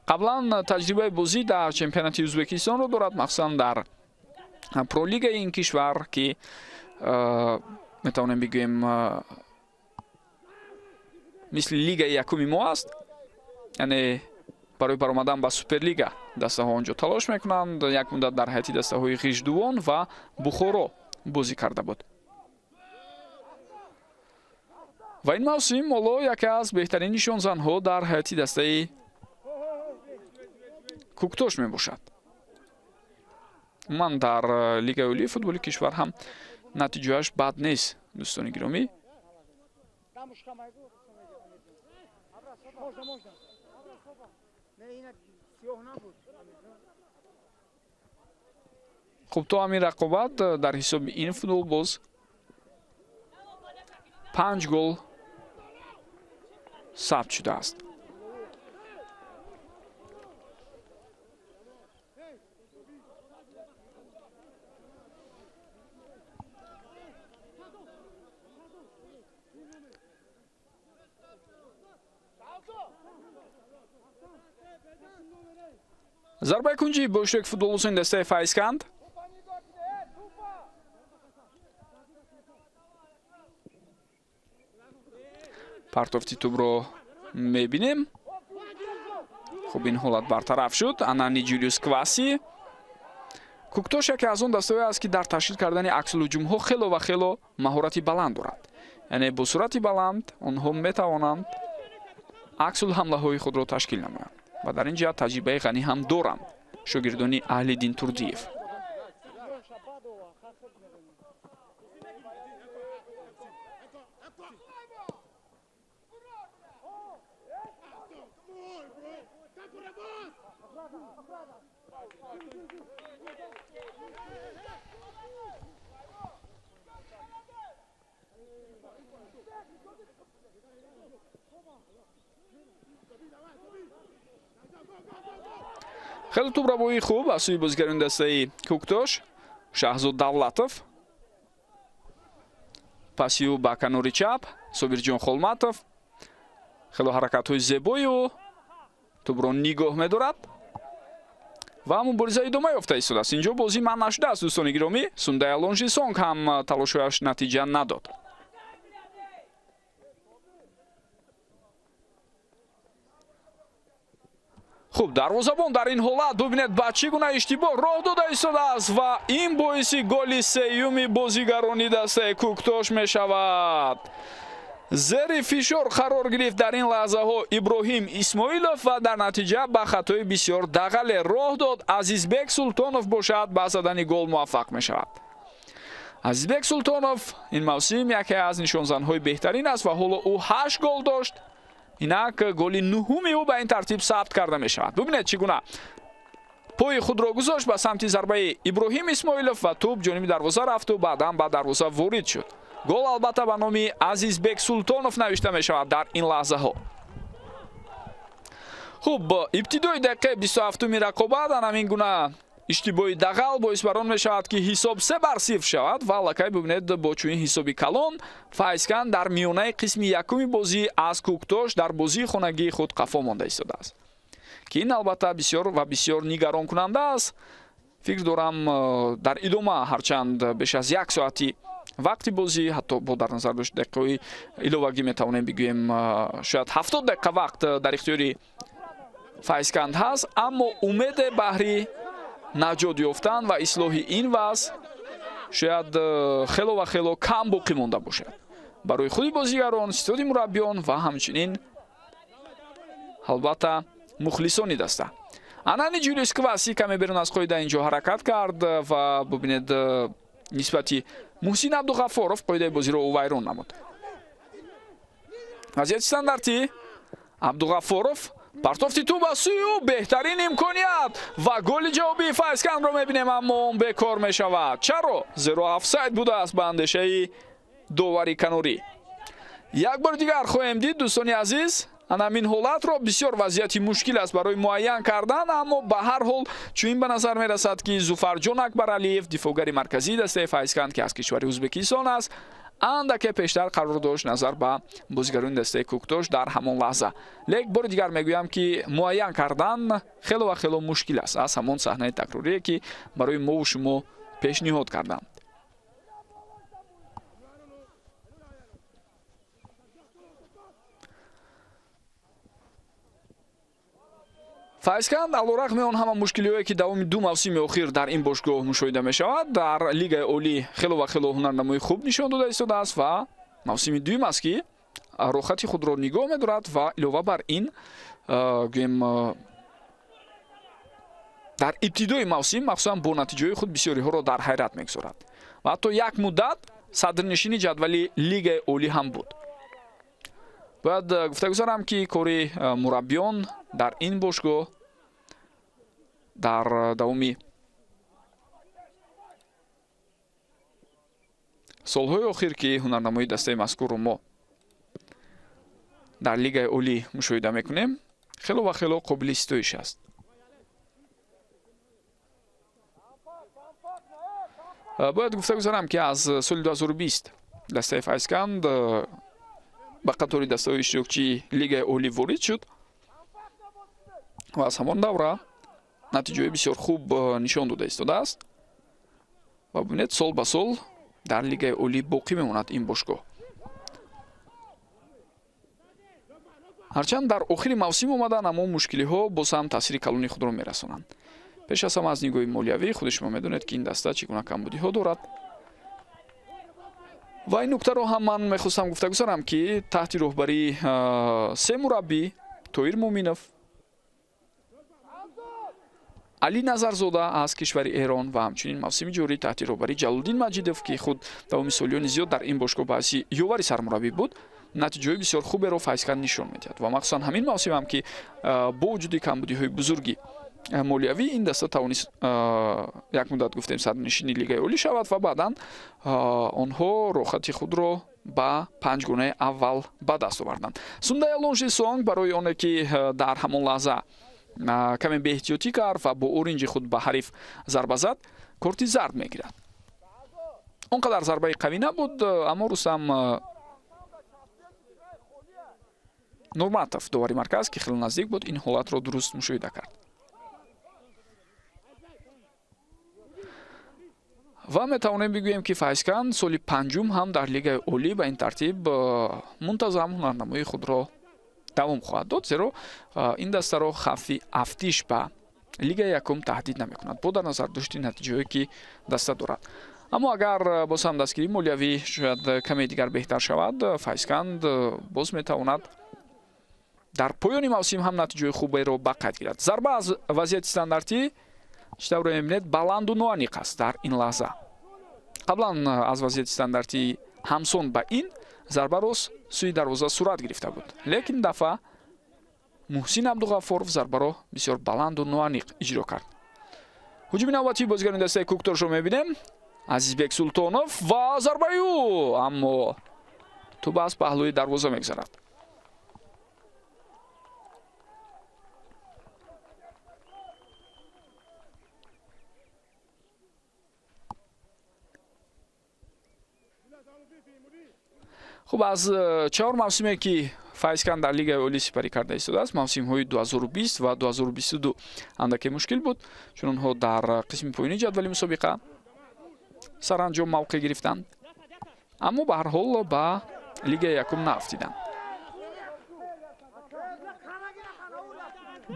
Қаблан таҷрибаи бозӣ дар чемпионати Ӯзбекистонро дорад, махсусан дар пролигаи ин кишвар, ки метавонем бигӯем мисли лигаи якуми мо аст. Яъне барои баромадан ба суперлига дастаҳо онҷо талош мекунанд. Як муддат дар ҳайати дастаҳои Ғиждувон ва Бухоро бозӣ карда буд. Ва ин мавсим ҳоло яке аз беҳтарин нишонзанҳо дар ҳайати дастаи Куктош мебошад. Умуман дар Лигаи олии футболи кишвар ҳам натиҷааш бад нест, дӯстони гиромӣ. Хуб, то ҳамин рақобат дар ҳисоби ин футболбоз 5 гол сабт шудааст. Зарбаи кунҷӣ бо иштироки футболбозони дастаи Файзканд. Партофти тӯбро мебинем. Хуб, ин ҳолат бартараф шуд. Анани Ҷулиус Кваси. Куктош яке аз он дастаҳое аст, ки дар ташкил кардани аксулҳуҷумҳо хело ва хело маҳорати баланд дорад. Яъне бо суръати баланд онҳо метавонанд аксулҳамлаҳои худро ташкил намоянд ва дар ин ҷиҳат таҷрибаи ғанӣ ҳам доранд шогирдони Аҳлиддин Турдиев. Хеле тӯбравоии хуб аз сӯи бозигарони дастаи Куктош. Шаҳзод Давлатов паси ӯ ба канори чап Собирҷон Холматов. Хело ҳаракатҳои зебои ӯ, тӯбро нигоҳ медорад ва мубориза идома ёфта истодааст. Инҷо бозӣ манъ нашудааст, дӯстони гиромӣ. Сундай Алонжи Сонг ҳам талошҳояш натиҷа надод. Хуб, дарвозабон дар ин ҳолат бубинед ба чӣ гуна иштибоҳ роҳ дода истодааст ва ин боиси голи сеюми бозигарони дастаи Куктош мешавад. Зери фишор қарор гирифт дар ин лаҳзаҳо Иброҳим Исмоилов ва дар натиҷа ба хатои бисёр дағале роҳ дод. Азизбек Султонов бошад ба задани гол муваффақ мешавад. Азизбек Султонов ин мавсим яке аз нишонзанҳои беҳтарин аст ва ҳоло ӯ 8 гол дошт. Инак голи нуҳуми ӯ ба ин тартиб сабт карда мешавад. Бубинед чӣ гуна пои худро гузошт ба самти зарбаи Иброҳим Исмоилов ва тӯб ҷониби дарвоза рафту баъдан ба дарвоза ворид шуд. Гол албатта ба номи Азизбек Султонов навишта мешавад дар ин лаҳзаҳо. Хуб, ибтидои дақиқаи 27-уми рақобат ҳамин гуна иштибоҳи дағал боис бар он мешавад, ки ҳисоб 3-0 шавад ва аллакай бубинед бо чунин ҳисоби калон Файзканд дар миёнаи қисми якуми бозӣ аз Куктош дар бозии хонагии худ қафо монда истодааст, ки ин албатта бисёр ва бисёр нигаронкунанда аст. Фикр дорам дар идома ҳарчанд беш аз як соати вақти бозӣ, ҳатто бо дар назар дошт дақиқаҳои иловагӣ метавонем бигӯем шояд 70 дақиқа вақт дар ихтиёри Файзканд ҳаст, аммо умеде баҳри наҷот ёфтан ва ислоҳи ин вазъ шояд хело ва хело кам боқӣ монда бошад барои худи бозигарон, ситоди мураббиён ва ҳамчунин албатта мухлисони даста. Анани Ҷулиус Кваси каме берун аз қоида инҷо ҳаракат кард ва бубинед нисбати Муҳсин Абдуғаффоров қоидаи бозиро ӯ вайрон намуд. Вазъияти стандартӣ Абдуғаффоров партофти тӯб аз сӯи ӯ, беҳтарин имконият ва голи ҷавобии Файзкандро мебинем, аммо он бекор мешавад. Чаро? Зеро офсайд будааст ба андешаи довари канорӣ. Як бори дигар хоҳем дид, дӯстони азиз, ҳамин ҳолатро. Бисёр вазъияти мушкил аст барои муайян кардан, аммо ба ҳар ҳол чунин ба назар мерасад, ки Зуфарҷон Акбаралиев, дифоъгари марказии дастаи Файзканд, ки аз кишвари Ӯзбекистон аст, андаке пештар қарор дошт назар ба бозигарони дастаи Куктош дар ҳамон лаҳза. Лек бори дигар мегӯям, ки муайян кардан хело ва хело мушкил аст аз ҳамон саҳнаи такрорие, ки барои мову шумо пешниҳод кардам. Файзканд алорағми он ҳама мушкилиҳое, ки давоми ду мавсими охир дар ин бошгоҳ мушоҳида мешавад, дар Лигаи олӣ хело ва хело ҳунарнамои хуб нишон дода истодааст ва мавсими дуюм аст, ки Рохати худро нигоҳ медорад ва илова бар ин гӯем дар ибтидои мавсим махсусан бо натиҷаҳои худ бисёриҳоро дар ҳайрат мегузорад ва ҳатто як муддат садрнишини ҷадвали Лигаи Олӣ ҳам буд. Бояд гуфта гузарам, ки кори мураббиён дар ин бошгоҳ дар давоми солҳои охир, ки ҳунарнамоии дастаи мазкурро мо дар Лигаи Олӣ мушоҳида мекунем, хело ва хело қобили ситоиш аст. Бояд гуфта гузарам, ки аз соли 2020 дастаи Файзканд ба қатори дастаҳои иштирокчии Лигаи Олӣ ворид шуд ва аз ҳамон давра натиҷаҳои бисёр хуб нишон дода истодааст ва бибинед, сол ба сол дар Лигаи Олӣ боқӣ мемонад ин бошгоҳ. Ҳарчанд дар охири мавсим омадан, аммо мушкилиҳо боз ҳам таъсири калони худро мерасонанд. Пеш аз ҳама аз нигоҳи молиявӣ худи шумо медонед, ки ин даста чӣ гуна камбудиҳо дорад. Ва ин нуктаро ҳам ман мехостам гуфта гузарам, ки таҳти роҳбарии се мураббӣ Тоир Муминов, Али Назарзода аз кишвари Эрон ва ҳамчунин мавсими ҷорӣ таҳти роҳбарии Ҷалолиддин Маҷидов, ки худ давоми солиёни зиёд дар ин бошгоҳ ба ҳайси ёвари сармураббӣ буд, натиҷаҳои бисёр хуберо Файзканд нишон медиҳад. Ва махсусан ҳамин мавсим ҳам, ки бо вуҷуди камбудиҳои бузурги молиявӣ ин даста тавонист як муддат гуфтем сарнишини Лигаи Олӣ шавад ва баъдан онҳо рохати худро ба панҷгонаи аввал ба даст оварданд. Сундая Лонжи Сонг барои оне ки дар ҳамон лаҳза каме беэҳтиётӣ кард ва бо оринҷи худ ба ҳариф зарба зад, корти зард мегирад. Он қадар зарбаи қавӣ набуд, аммо Рустам Нурматов, довари марказ, ки хеле наздик буд, ин ҳолатро дуруст мушоҳида кард. Ва метавонем бигӯем, ки Файзканд соли панҷум ҳам дар Лигаи Олӣ ба ин тартиб мунтазам ҳунарнамоии худро давом хоҳад дод, зеро ин дастаро хавфи афтиш ба Лигаи якум таҳдид намекунад бо дар назар дошти натиҷаҳое, ки даста дорад. Аммо агар боз ҳам дастгирии молиявӣ шояд каме дигар беҳтар шавад, Файзканд боз метавонад дар поёни мавсим ҳам натиҷаҳои хуберо ба қайд гирад. Зарба аз вазъияти стандартӣ чӣ тавре мебинед, баланду ноаниқ аст дар ин лаҳза. Қаблан аз вазъияти стандартии ҳамсон ба ин зарба рост сӯи дарвоза сурат гирифта буд, лекин дафъа Муҳсин Абдуғаффоров зарбаро бисёр баланду ноаниқ иҷро кард. Ҳуҷуми навбатии бозигарони дастаи Кӯкторшро мебинем. Азизбек Султонов ва зарбаи ӯ, аммо тӯб аз паҳлӯи дарвоза мегузарад. Хуб, аз чаҳор мавсиме, ки Файзканд дар Лигаи Олӣ сипарӣ карда истодааст, мавсимҳои 2020 ва 2022 андаке мушкил буд, чун онҳо дар қисми поёнии ҷадвали мусобиқа саранҷом мавқеъ гирифтанд, аммо ба ҳар ҳол ба Лигаи якум наафтиданд.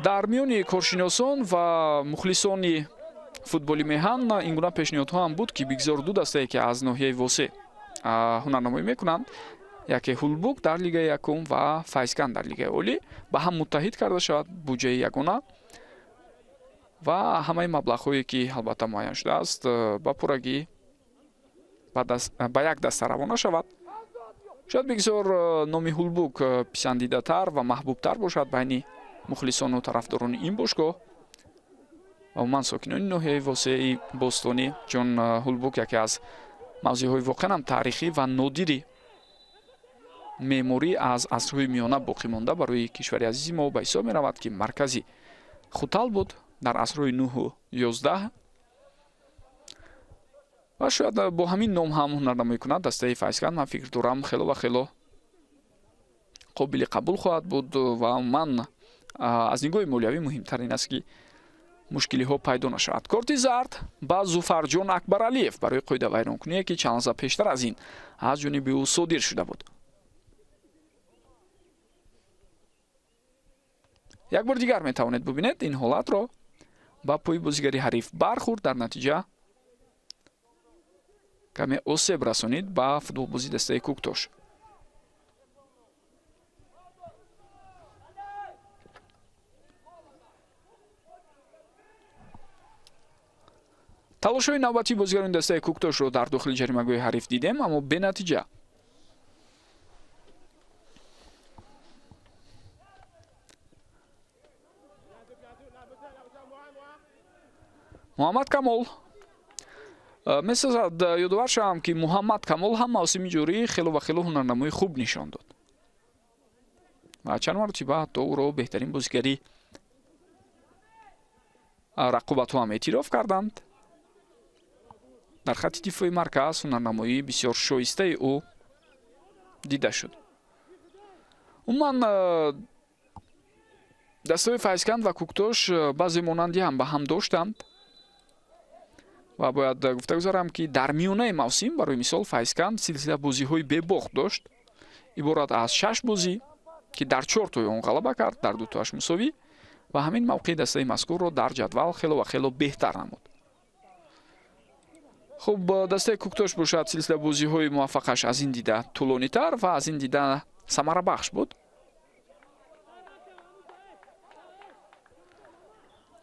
Дар миёни коршиносон ва мухлисони футболи меҳан ин гуна пешниҳодҳо ҳам буд, ки бигзор ду дастае, ки аз ноҳияи Восеъ ҳунарнамоӣ мекунанд, яке Ҳулбук дар Лигаи якум ва Файзканд дар Лигаи Олӣ, ба ҳам муттаҳид карда шавад буҷаи ягона ва ҳамаи маблағҳое, ки албатта муайян шудааст, ба пуррагӣ ба як даста равона шавад. Шояд бигзор номи Ҳулбук писандидатар ва маҳбубтар бошад байни мухлисону тарафдорони ин бошгоҳ ва умуман сокинони ноҳияи Восеи бостонӣ, чун Ҳулбук яке аз мавзеъҳои воқеан ҳам таърихӣ ва нодири меъморӣ аз асрҳои миёна боқӣ монда барои кишвари азизи мо ба ҳисоб меравад, ки маркази Хутал буд дар асрҳои 9 11 ва шояд бо ҳамин ном ҳам ҳунарнамоӣ кунад дастаи Файзканд. Ман фикр дорам хело ва хело қобили қабул хоҳад буд ва ман аз нигоҳи молиявӣ муҳимтар ин аст, ки мушкилиҳо пайдо нашавад. Корти зард ба Зуфарҷон Акбаралиев барои қоидавайронкуние, ки чанд лаҳза пештар аз ин аз ҷониби ӯ содир шуда буд. Як бор дигар метавонед бубинед ин ҳолатро. Ба пои бозигари ҳариф бархӯрд, дар натиҷа каме осеб расонид ба футболбози дастаи Кӯктош. Талошҳои навбатии бозигарони дастаи Куктошро дар дохили ҷаримагоҳи ҳариф дидем, аммо бенатиҷа. Муҳаммад Камол месозад. Ёдовар шавам, ки Муҳаммад Камол ҳам мавсими ҷорӣ хело ва хело ҳунарнамои хуб нишон дод ва чанд маротиба ҳатто ӯро беҳтарин бозигари рақобатҳо ҳам эътироф карданд. Дар хатти дифои марказ ҳунарнамоии бисёр шоистаи ӯ дида шуд. Умуман, дастаҳои Файзканд ва Куктош баъзе монандӣ ҳам ба ҳам доштанд ва бояд гуфта гузарам, ки дар миёнаи мавсим, барои мисол, Файзканд силсила бозиҳои бебохт дошт, иборат аз 6 бозӣ, ки дар 4 тои он ғалаба кард, дар 2 тоаш мусовӣ, ва ҳамин мавқеи дастаи мазкурро дар ҷадвал хело ва хело беҳтар намуд. Хуб, дастаи Куктош бошад, силсила бозиҳои муваффақаш аз ин дида тӯлонитар ва аз ин дида самарабахш буд.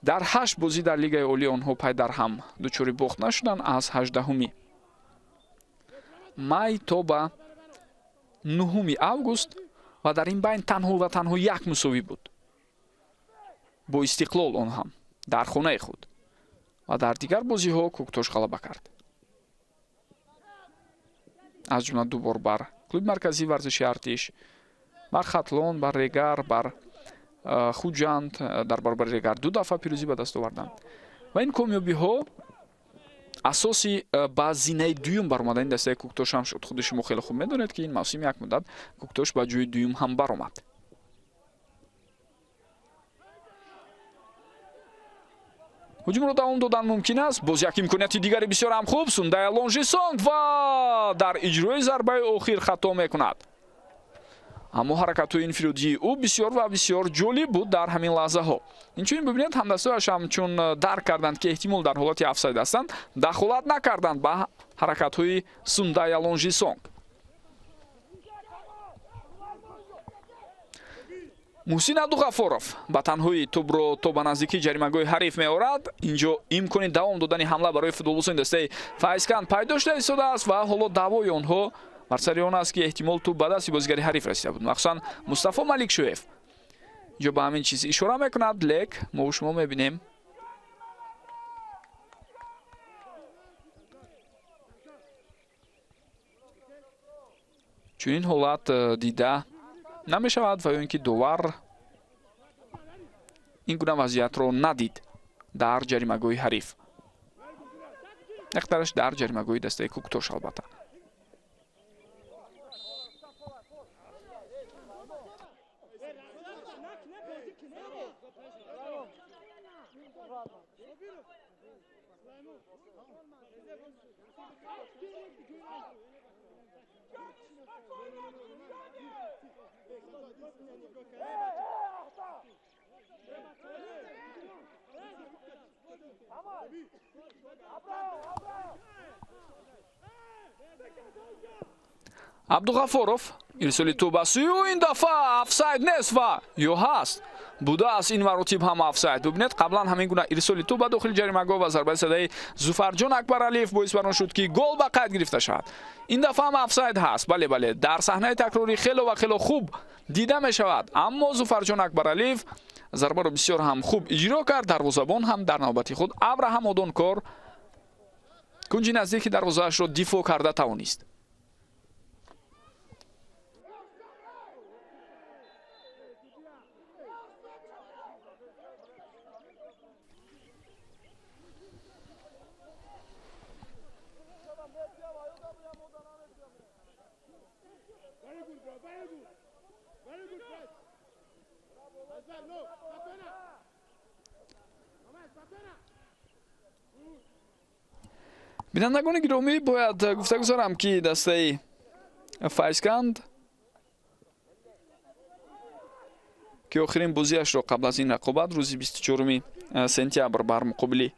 Дар 8 бозӣ дар Лигаи Олӣ онҳо пайдарҳам дучори бохт нашуданд аз 18 май то ба 9 август, ва дар ин байн танҳо ва танҳо як мусовӣ буд бо Истиқлол, он ҳам дар хонаи худ, ва дар дигар бозиҳо Куктош ғалаба кард, аз ҷумла 2 бор бар клуби марказии варзиши Артиш, бар Хатлон, бар Регар, бар Хуҷанд. Дар баробари Регар 2 дафъа пирӯзӣ ба даст оварданд ва ин комёбиҳо асоси ба зинаи дуюм баромадани дастаи Куктош ҳам шуд. Худи шумо хеле хуб медонед, ки ин мавсим як муддат Куктош ба ҷои дуюм ҳам баромад. Ҳуҷумро давом додан мумкин аст. Боз як имконияти дигари бисёр ҳам хуб. Сундая Лонжисонг ва дар иҷрои зарбаи охир хато мекунад. Аммо ҳаракатҳои инфиродии ӯ бисёр ва бисёр ҷолиб буд дар ҳамин лаҳзаҳо. Инчунин бибинед, ҳамдастҳояш ҳам чун дарк карданд, ки эҳтимол дар ҳолати офсайд ҳастанд, дахолат накарданд ба ҳаракатҳои Сундая Лонжисонг. Муҳсин Абдуғафоров ба танҳои тӯбро то ба наздикии ҷаримагоҳи ҳариф меорад. Инҷо имкони давом додани ҳамла барои футболбозони дастаи Файзканд пайдо шуда истодааст ва ҳоло даъвои онҳо бар сари он аст, ки эҳтимол тӯб ба дасти бозигари ҳариф расида буд, махсусан Мустафо Маликшоев инҷо ба ҳамин чиз ишора мекунад. Лек мо шумо мебинем, чунин ҳолат дида намешавад ва ё ин ки довар ин гуна вазъиятро надид дар ҷаримагоҳи ҳариф, яктараш дар ҷаримагоҳи дастаи Куктош албатта. Абдуғафоров ирсоли тӯб ба сӯи ӯ, ин дафъа офсайд нест ва ё ҳаст будааст ин маротиб ҳам офсайд. Бибинед, қаблан ҳамин гуна ирсоли тӯб ба дохили ҷаримагоҳ ва зарбаи садаи Зуфарҷон Акбаралиев боис бар он шуд, ки гол ба қайд гирифта шавад. Ин дафъа ҳам офсайд ҳаст. Бале, бале, дар саҳнаи такрорӣ хело ва хело хуб дида мешавад, аммо Зуфарҷон Акбаралиев зарбаро бисёр ҳам хуб иҷро кард. Дарвозабон ҳам дар навбати худ Абраҳам Одонкор кунҷи наздики дарвозаашро дифоъ карда тавонист. Бинандагони гиромӣ, бояд гуфта гузорам, ки дастаи Файзканд, ки охирин бозиашро қабл аз ин рақобат рӯзи 24 сентябр бар муқобили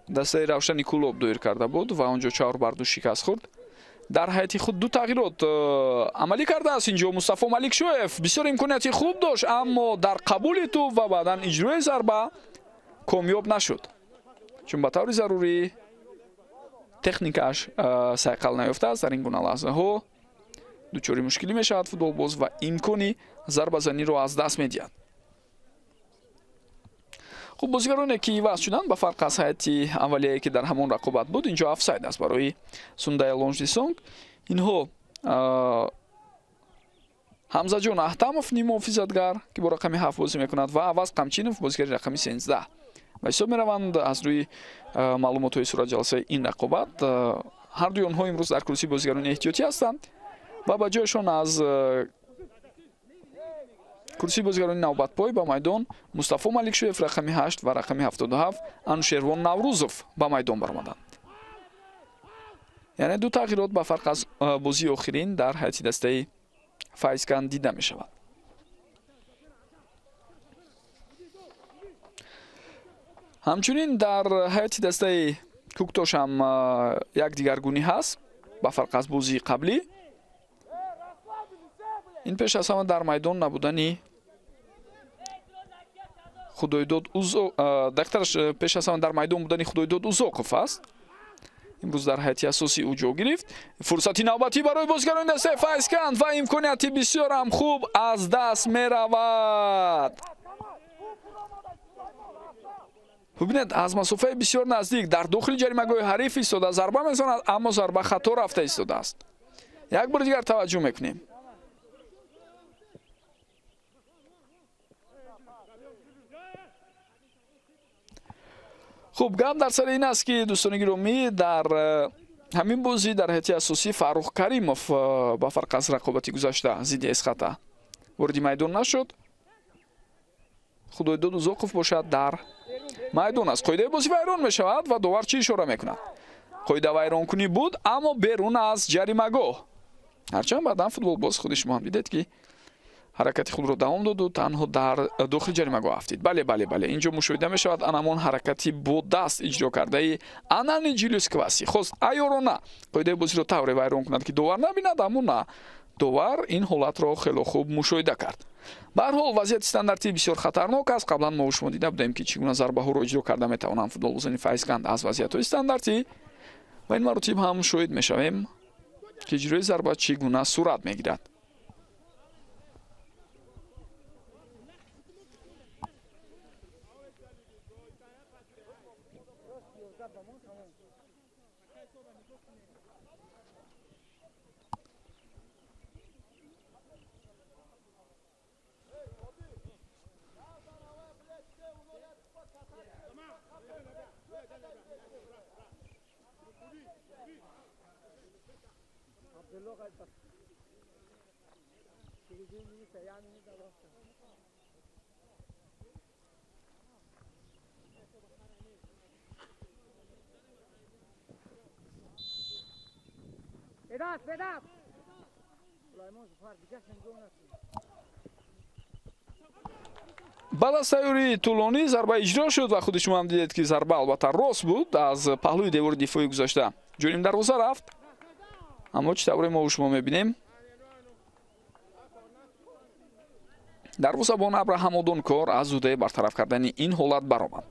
дастаи Равшани Кӯлоб доир карда буд ва он ҷо 4-2 шикаст хӯрд, Дар ҳайати худ ду тағйирот амалӣ кардааст. Инҷо Мустафо Маликшоев бисёр имконияти хуб дошт, аммо дар қабули тӯб ва баъдан иҷрои зарба комёб нашуд, чун ба таври зарурӣ техникааш сайқал наёфтааст. Дар ин гуна лаҳзаҳо дучори мушкилӣ мешавад футболбоз ва имкони зарбазаниро аз даст медиҳад. Хуб, бозигароне ки иваз шуданд, ба фарқ аз ҳайати аввалияе ки дар ҳамон рақобат буд, инҷо офсайд аст барои Сундая Лонждисонг. Инҳо Ҳамзаҷон Аҳтамов, ниммуҳофизатгар, ки бо рақами 7 бозӣ мекунад, ва Аваз Қамчинов, бозигари рақами 13 ба ҳисоб мераванд. Аз рӯи маълумотҳои суратҷаласаи ин рақобат, ҳардуи онҳо имрӯз дар курсии бозигарони эҳтиётӣ ҳастанд ва ба ҷояшон аз курсии бозигарони навбатпой ба майдон Мустафо Маликшоев рақами 8 ва рақами 77 Анушервон Наврӯзов ба майдон баромаданд. Яъне ду тағйирот ба фарқ аз бозии охирин дар ҳайати дастаи Файзканд дида мешавад. Ҳамчунин дар ҳайати дастаи Куктош ҳам як дигаргунӣ ҳаст ба фарқ аз бозии қаблӣ. Ин пеш аз ҳама дар майдон набудани Худойдод дақтараш пеш аз ҳама дар майдон будани Худойдод Узоқов аст. Имрӯз дар ҳайати асосӣ ӯ ҷо гирифт. Фурсати навбатӣ барои бозигарони дастаи Файзканд ва имконияти бисёрам хуб аз даст меравад. Бубинед, аз масофаи бисёр наздик дар дохили ҷаримагоҳи ҳариф истода зарба мезанад, аммо зарба хато рафта истодааст. Як бори дигар таваҷҷӯҳ мекунем. Хуб, гап дар сари ин аст, ки дӯстони гиромӣ, дар ҳамин бозӣ дар ҳайати асосӣ Фаррух Каримов ба фарқ аз рақобати гузашта зидди Эсхата вориди майдон нашуд. Худойдод Узоқов бошад дар майдон аст. Қоидаи бозӣ вайрон мешавад ва довар чӣ ишора мекунад? Қоида вайронкунӣ буд, аммо берун аз ҷаримагоҳ. Ҳарчанд баъдан футболбоз худи шумо ҳам дидед, ки ҳаракати худро давом доду танҳо дар дохили ҷаримагоҳ афтид. Бале, бале, бале, инҷо мушоҳида мешавад анамон ҳаракати бо даст иҷро кардаи Анани Ҷулиус Кваси. Хост айёрона қоидаи бозиро тавре вайрон кунад, ки довар набинад, аммо на, довар ин ҳолатро хело хуб мушоҳида кард. Ба ҳар ҳол вазъияти стандартӣ бисёр хатарнок аст. Қаблан мо шумо дида будем, ки чӣ гуна зарбаҳоро иҷро карда метавонанд футболбозони Файзканд аз вазъиятҳои стандартӣ ва ин маротиб ҳам шоҳид мешавем, ки иҷрои зарба чӣ гуна сурат мегирад. Баъд аз тайёрии тӯлонӣ зарба иҷро шуд ва худи шумо ҳам дидед, ки зарба албатта рост буд, аз паҳлӯи девори дифоӣ гузашта ҷоним дарвоза рафт. Аммо чӣ тавре мо шумо мебинем, дарвозабон Абраҳам Одонкор аз зудаи бартараф кардани ин ҳолат баромад.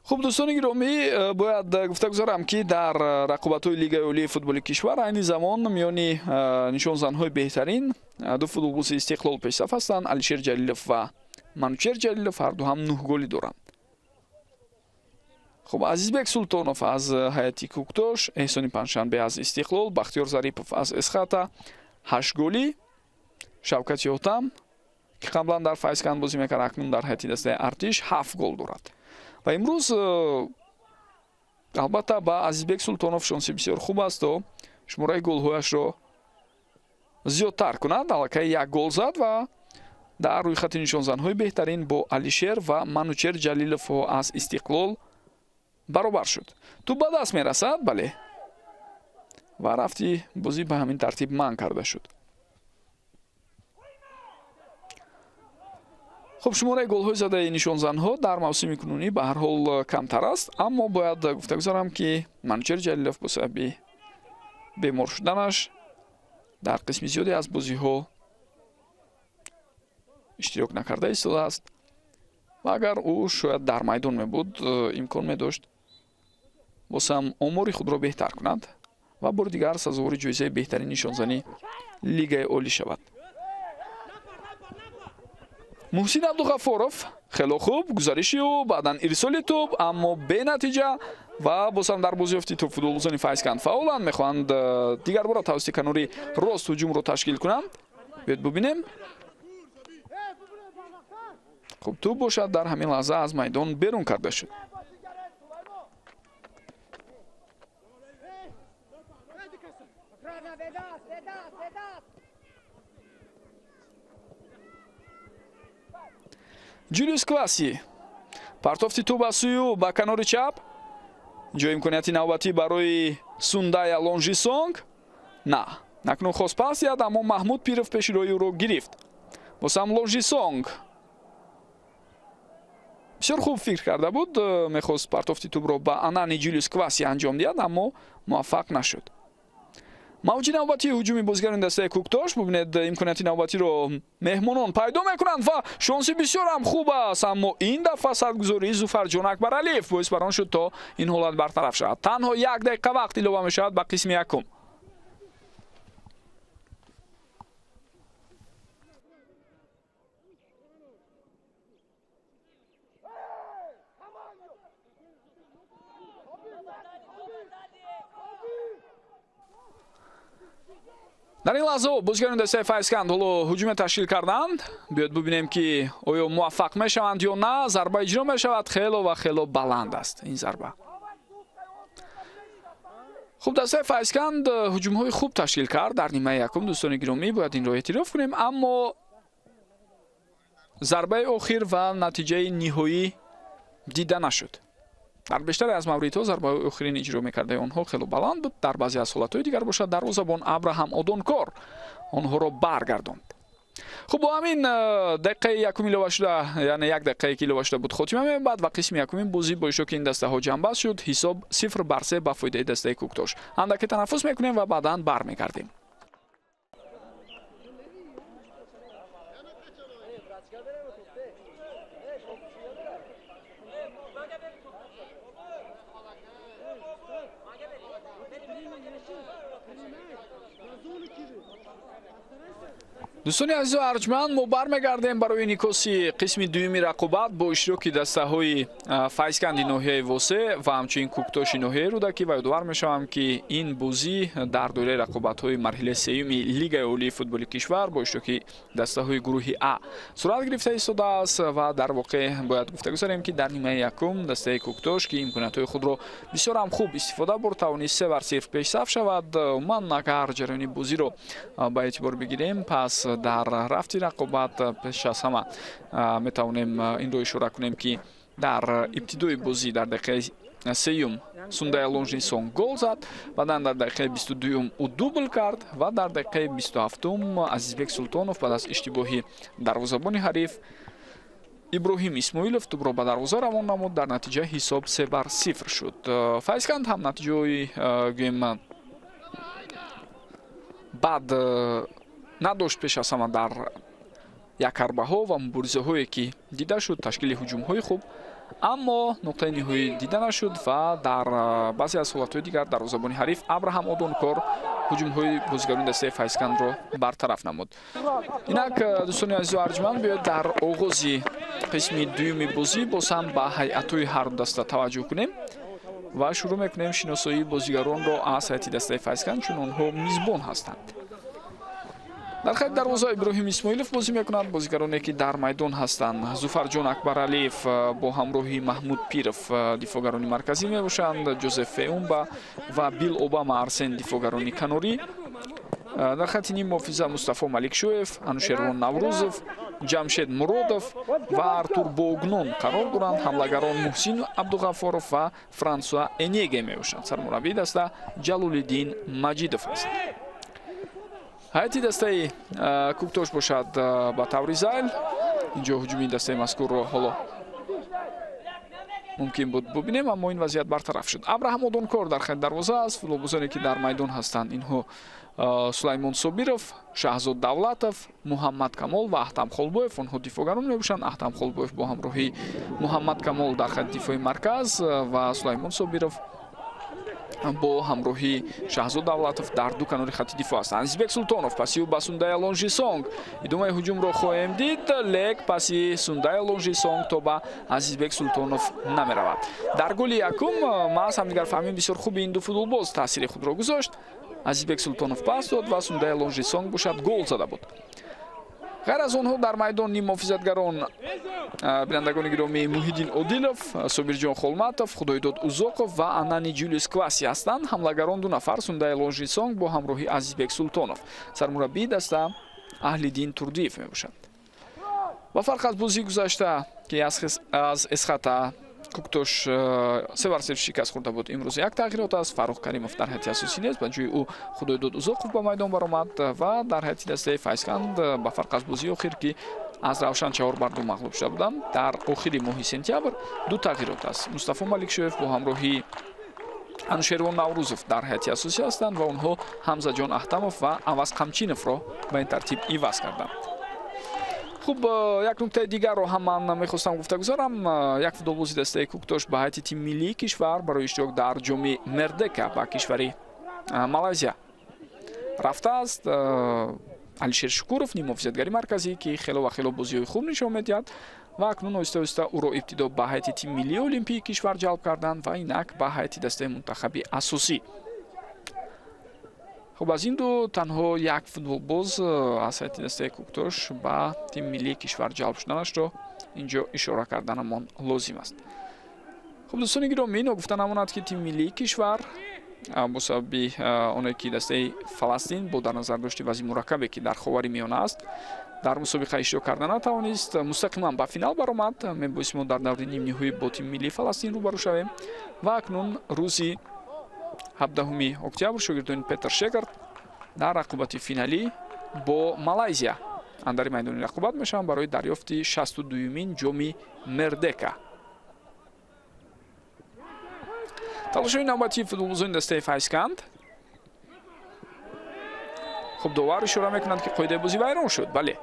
Хуб, дӯстони гиромӣ, бояд гуфта гузарам, ки дар рақобатҳои Лигаи Олии футболи кишвар айни замон миёни нишонзанҳои беҳтарин ду футболбози Истиқлол пешсаф ҳастанд. Алишер Ҷалилов ва Манучер Ҷалилов ҳарду ҳам 9 голӣ доранд. Хуб, Азизбек Султонов аз ҳайати Куктош, Эҳсони Панҷшанбе аз Истиқлол, Бахтиёр Зарипов аз Эсхата 8 голӣ, Шавкат Ётам, ки қаблан дар Файзканд бозӣ мекард, акнун дар ҳайати дастаи Артиш 7 гол дорад. Ва имрӯз албатта ба Азизбек Султонов шонси бисёр хуб аст, то шумораи голҳояшро зиёдтар кунад. Аллакай як гол зад ва дар рӯйхати нишонзанҳои беҳтарин бо Алишер ва Манучер Ҷалиловҳо аз Истиқлол баробар шуд. Тӯб ба даст мерасад, бале, ва рафти бозӣ ба ҳамин тартиб манъ карда шуд. Хуб, шумораи голҳои задаи нишонзанҳо дар мавсими кунунӣ ба ҳар ҳол камтар аст, аммо бояд гуфта гузарам, ки Манучер Ҷалилов бо сабаби бемор шуданаш дар қисми зиёде аз бозиҳо иштирок накарда истодааст ва агар ӯ шояд дар майдон мебуд, имкон медошт боз ҳам омори худро беҳтар кунад ва бори дигар сазовори ҷоизаи беҳтарин нишонзанӣ Лигаи Олӣ шавад. Муҳсин Абдуғаффоров, хело хуб гузариши ӯ, баъдан ирсоли тӯб, аммо бенатиҷа ва боз ҳам дар бозиёфти тӯб футболбозони Файзканд фаъоланд, мехоҳанд дигарбора тавассути канори рост ҳуҷумро ташкил кунанд. Биёед бубинем. Хуб, тӯб бошад дар ҳамин лаҳза аз майдон берун карда шуд. Ҷулиус Кваси партофти тӯб аз сӯи ӯ ба канори чап. Ҷои имконияти навбатӣ барои Сундая Лонжисонг. На, накнун хост пас диҳад, аммо Маҳмуд Пиров пеши роҳи ӯро гирифт. Боз ҳам Лонжисонг бисёр хуб фикр карда буд, мехост партофти тӯбро ба анани Ҷулиус Кваси анҷом диҳад, аммо муваффақ нашуд. Мавҷи навбатии ҳуҷуми бозигарони дастаи Куктош. Бубинед, имконияти навбатиро меҳмонон пайдо мекунанд ва шонси бисёр ҳам хуб аст, аммо ин дафъа садгузории Зуфарҷон Акбаралиев боис бар он шуд, то ин ҳолат бартараф шавад. Танҳо як дақиқа вақт илова мешавад ба қисми якум. Дар ин лаҳза бозигарони дастаи Файзканд ҳоло ҳуҷуме ташкил карданд. Биёед бубинем, ки оё муваффақ мешаванд ё на. Зарба иҷро мешавад, хело ва хело баланд аст ин зарба. Хуб, дастаи Файзканд ҳуҷумҳои хуб ташкил кард дар нимаи якум. Дӯстони гиромӣ, бояд инро эътироф кунем, аммо зарбаи охир ва натиҷаи ниҳоӣ дида нашуд. Дар бештаре аз мавридҳо зарбаҳои охирин иҷро мекардаи онҳо хело баланд буд. Дар баъзе аз ҳолатҳои дигар бошад, дарвозабон Абраҳам Одонкор онҳоро баргардонд. Хуб, бо ҳамин дақиқаи якум илова шуда, яъне як дақиқае ки илова шуда буд, хотима меёбад ва қисми якуми бозӣ бо иштироки ин дастаҳо ҷамъбаст шуд. Ҳисоб 0-3 ба фоидаи дастаи Куктош. Андаке танаффус мекунем ва баъдан бармегардем. Дӯстони азизу арҷманд, мо бармегардем барои инъикоси қисми дуюми рақобат бо иштироки дастаҳои Файзканди ноҳияи Восе ва ҳамчунин Куктоши ноҳияи Рӯдакӣ ва ёдовар мешавам, ки ин бозӣ дар доираи рақобатҳои марҳилаи сеюми Лигаи Олии футболи кишвар бо иштироки дастаҳои гурӯҳи А сурат гирифта истодааст ва дар воқеъ бояд гуфта гузарем, ки дар нимаи якум дастаи Куктош, ки имкониятҳои худро бисёр ҳам хуб истифода бурд, тавонист 3-0 пешсаф шавад. Умуман, агар ҷараёни бозиро ба эътибор бигирем, пас дар рафти рақобат пеш аз ҳама метавонем инро ишора кунем, ки дар ибтидои бозӣ дар дақиқаи сеюм Сундая Лонжисон гол зад, баъдан дар дақиқаи 22-юм ӯ дубл кард ва дар дақиқаи 27-ум Азизбек Султонов баъд аз иштибоҳи дарвозабони ҳариф Иброҳим Исмоилов тӯбро ба дарвоза равон намуд. Дар натиҷа ҳисоб 3-0 шуд. Файзканд ҳам натиҷаҳои гӯем бад надошт. Пеш аз ҳама дар якарбаҳо ва муборизаҳое ки дида шуд, ташкили ҳуҷумҳои хуб, аммо нуқтаи ниҳоӣ дида нашуд ва дар баъзе аз ҳолатҳои дигар дарвозабони ҳариф Абраҳам Одонкор ҳуҷумҳои бозигарони дастаи Файзкандро бартараф намуд. Инак, дӯстони азизу арҷманд, биёед дар оғози қисми дуюми бозӣ боз ҳам ба ҳайатҳои ҳар даста таваҷҷӯҳ кунем ва шурӯъ мекунем шиносоии бозигаронро аз ҳайати дастаи Файзканд, чун онҳо мизбон ҳастанд. Дар хати дарвоза Иброҳим Исмоилов бозӣ мекунанд. Бозигароне ки дар майдон ҳастанд, Зуфарҷон Акбаралиев бо ҳамроҳи Маҳмуд Пиров дифоъгарони марказӣ мебошанд, Ҷозеф Феумба ва Бил Обама Арсен дифоъгарони канорӣ. Дар хати ним муҳофиза Мустафо Маликшоев, Анушервон Наврӯзов, Ҷамшед Муродов ва Артур Богнон қарор доранд. Ҳамлагарон Муҳсин Абдуғаффоров ва Франсуа Энеге мебошанд. Сармураббии даста Ҷалолиддин Маҷидов аст. Ҳайати дастаи Куктош бошад ба таври зайл Инҷо ҳуҷуми дастаи мазкурро ҳоло мумкин буд бубинем, аммо ин вазъият бартараф шуд. Абраҳам Одонкор дар хати дарвоза аст. Футболбозоне ки дар майдон ҳастанд инҳо Сулаймон Собиров, Шаҳзод Давлатов, Муҳаммад Камол ва Аҳтам Холбоев. Онҳо дифоъгарон мебошанд. Аҳтам Холбоев бо ҳамроҳии Муҳаммад Камол дар хати дифои марказ ва Сулаймон Собиров бо ҳамроҳии Шаҳзод Давлатов дар ду канори хати дифоъ ҳастанд. Азизбек Султонов паси ӯ ба Сундая Лонжисонг. Идомаи ҳуҷумро хоҳем дид, лек паси Сундая Лонжисонг то ба Азизбек Султонов намеравад. Дар голи якум маҳз ҳамдигарфаҳмии бисёр хуби ин ду футболбоз таъсири худро гузошт. Азизбек Султонов пас дод ва Сундая Лонжисонг бошад гол зада буд. Ғайр аз онҳо дар майдон ниммуҳофизатгарон бинандагони гиромӣ Муҳиддин Одилов, Собирҷон Холматов, Худойдод Узоқов ва Анани Ҷулиус Кваси ҳастанд. Ҳамлагарон ду нафар Сундая Лонжисонг бо ҳамроҳии Азизбек Султонов. Сармураббии даста Аҳлиддин Турдиев мебошад. Ба фарқ аз бозии гузашта, ки аз Эсхата Куктош 3-0 шикаст хӯрда буд, имрӯз як тағйирот аст. Фаррух Каримов дар ҳайати асосӣ нест, ба ҷои ӯ Худойдод Узоқов ба майдон баромад ва дар ҳайати дастаи Файзканд ба фарқ аз бозии охир, ки аз Равшан 4-2 мағлуб шуда буданд, дар охири моҳи сентябр ду тағйирот аст. Мустафо Маликшоев бо ҳамроҳии Анушервон Наврӯзов дар ҳайати асосӣ ҳастанд ва онҳо Ҳамзаҷон Аҳтамов ва Аваз Қамчиновро ба ин тартиб иваз карданд. Хуб, як нуктаи дигарро ҳам ман мехостам гуфта гузорам. Як футболбози дастаи Куктош ба ҳайати тими миллии кишвар барои иштирок дар ҷоми Мердека ба кишвари Малайзия рафтааст. Алишер Шукуров, ниммуҳофизатгари марказӣ, ки хело ва хело бозиҳои хуб нишон медиҳад ва акнун оҳиста оҳиста ӯро ибтидо ба ҳайати тими миллии олимпии кишвар ҷалб карданд ва инак ба ҳайати дастаи мунтахаби асосӣ. Хуб, аз ин ду танҳо як футболбоз аз ҳайати дастаи Куктош ба тими миллии кишвар ҷалб шуданашро инҷо ишора карданамон лозим аст. Хуб, дӯстони гиромӣ, ногуфта намонад, ки тими миллии кишвар бо сабаби оне ки дастаи Фаластин бо дар назар дошти вазъи мураккабе, ки дар Ховари Миёна аст, дар мусобиқа иштирок карда натавонист, мустақиман ба финал баромад. Мебоист мо дар даври нимниҳоӣ бо тими миллии Фаластин рӯбарӯ шавем ва акнун рӯзи 17 октябр шогирдони Петр Шегард дар рақобати финалӣ бо Малайзия андари майдони рақобат мешаванд барои дарёфти 62-юмин ҷоми Мердека. Талошҳои навбатии футболбозони дастаи Файзканд. Хуб, довар ишора мекунанд, ки қоидаи бозӣ вайрон шуд. Бале,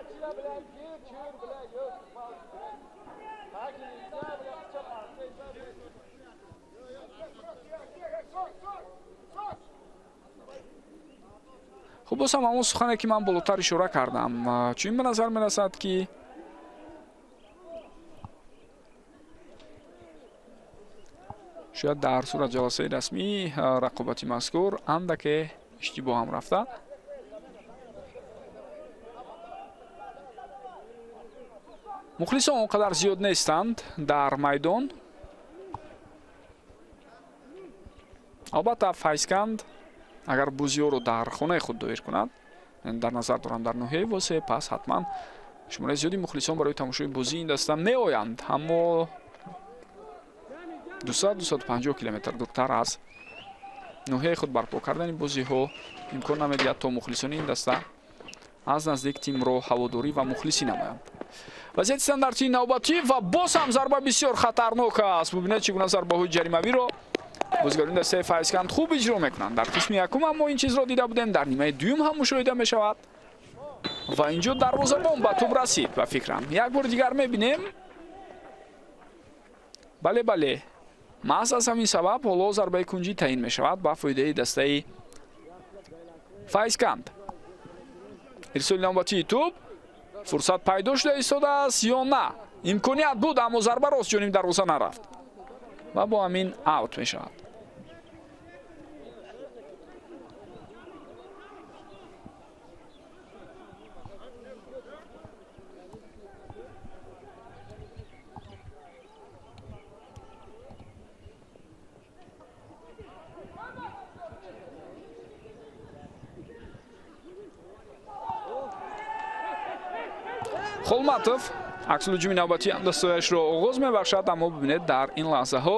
хуб, боз ҳам ҳамон сухане, ки ман болотар ишора кардам, чун ба назар мерасад, ки шояд дар сурат ҷаласаи расмии рақобати мазкур андаке иштибоҳ ҳам рафта. Мухлисон он қадар зиёд нестанд дар майдон. Албатта, Файзканд агар бозиҳоро дар хонаи худ доир кунад, дар назар дорам дар ноҳияи Восеъ, пас ҳатман шумораи зиёди мухлисон барои тамошои бозии ин даста меоянд, аммо 200-250 километр дуртар аз ноҳияи худ барпо кардани бозиҳо имкон намедиҳад, то мухлисони ин даста аз наздик тимро ҳаводорӣ ва мухлисӣ намоянд. Вазъияти стандартии навбатӣ ва боз ҳам зарба бисёр хатарнок аст. Бубинед, чӣ гуна зарбаҳои ҷаримавиро бозигарони дастаи Файзканд хуб иҷро мекунанд. Дар қисми якум ҳам мо ин чизро дида будем, дар нимаи дуюм ҳам мушоҳида мешавад ва инҷо дарвозабон ба тӯб расид. Ба фикрам, як бори дигар мебинем. Бале, бале, маҳз аз ҳамин сабаб ҳоло зарбаи кунҷӣ таъин мешавад ба фоидаи дастаи Файзканд. Ирсоли навбатии тӯб, фурсат пайдо шуда истодааст ё на? Имконият буд, аммо зарба рост ҷониби дарвоза нарафт ва бо ҳамин аут мешавад. Холматов аксулҳуҷуми навбатии ҳамдастояшро оғоз мебахшад, аммо бибинед, дар ин лаҳзаҳо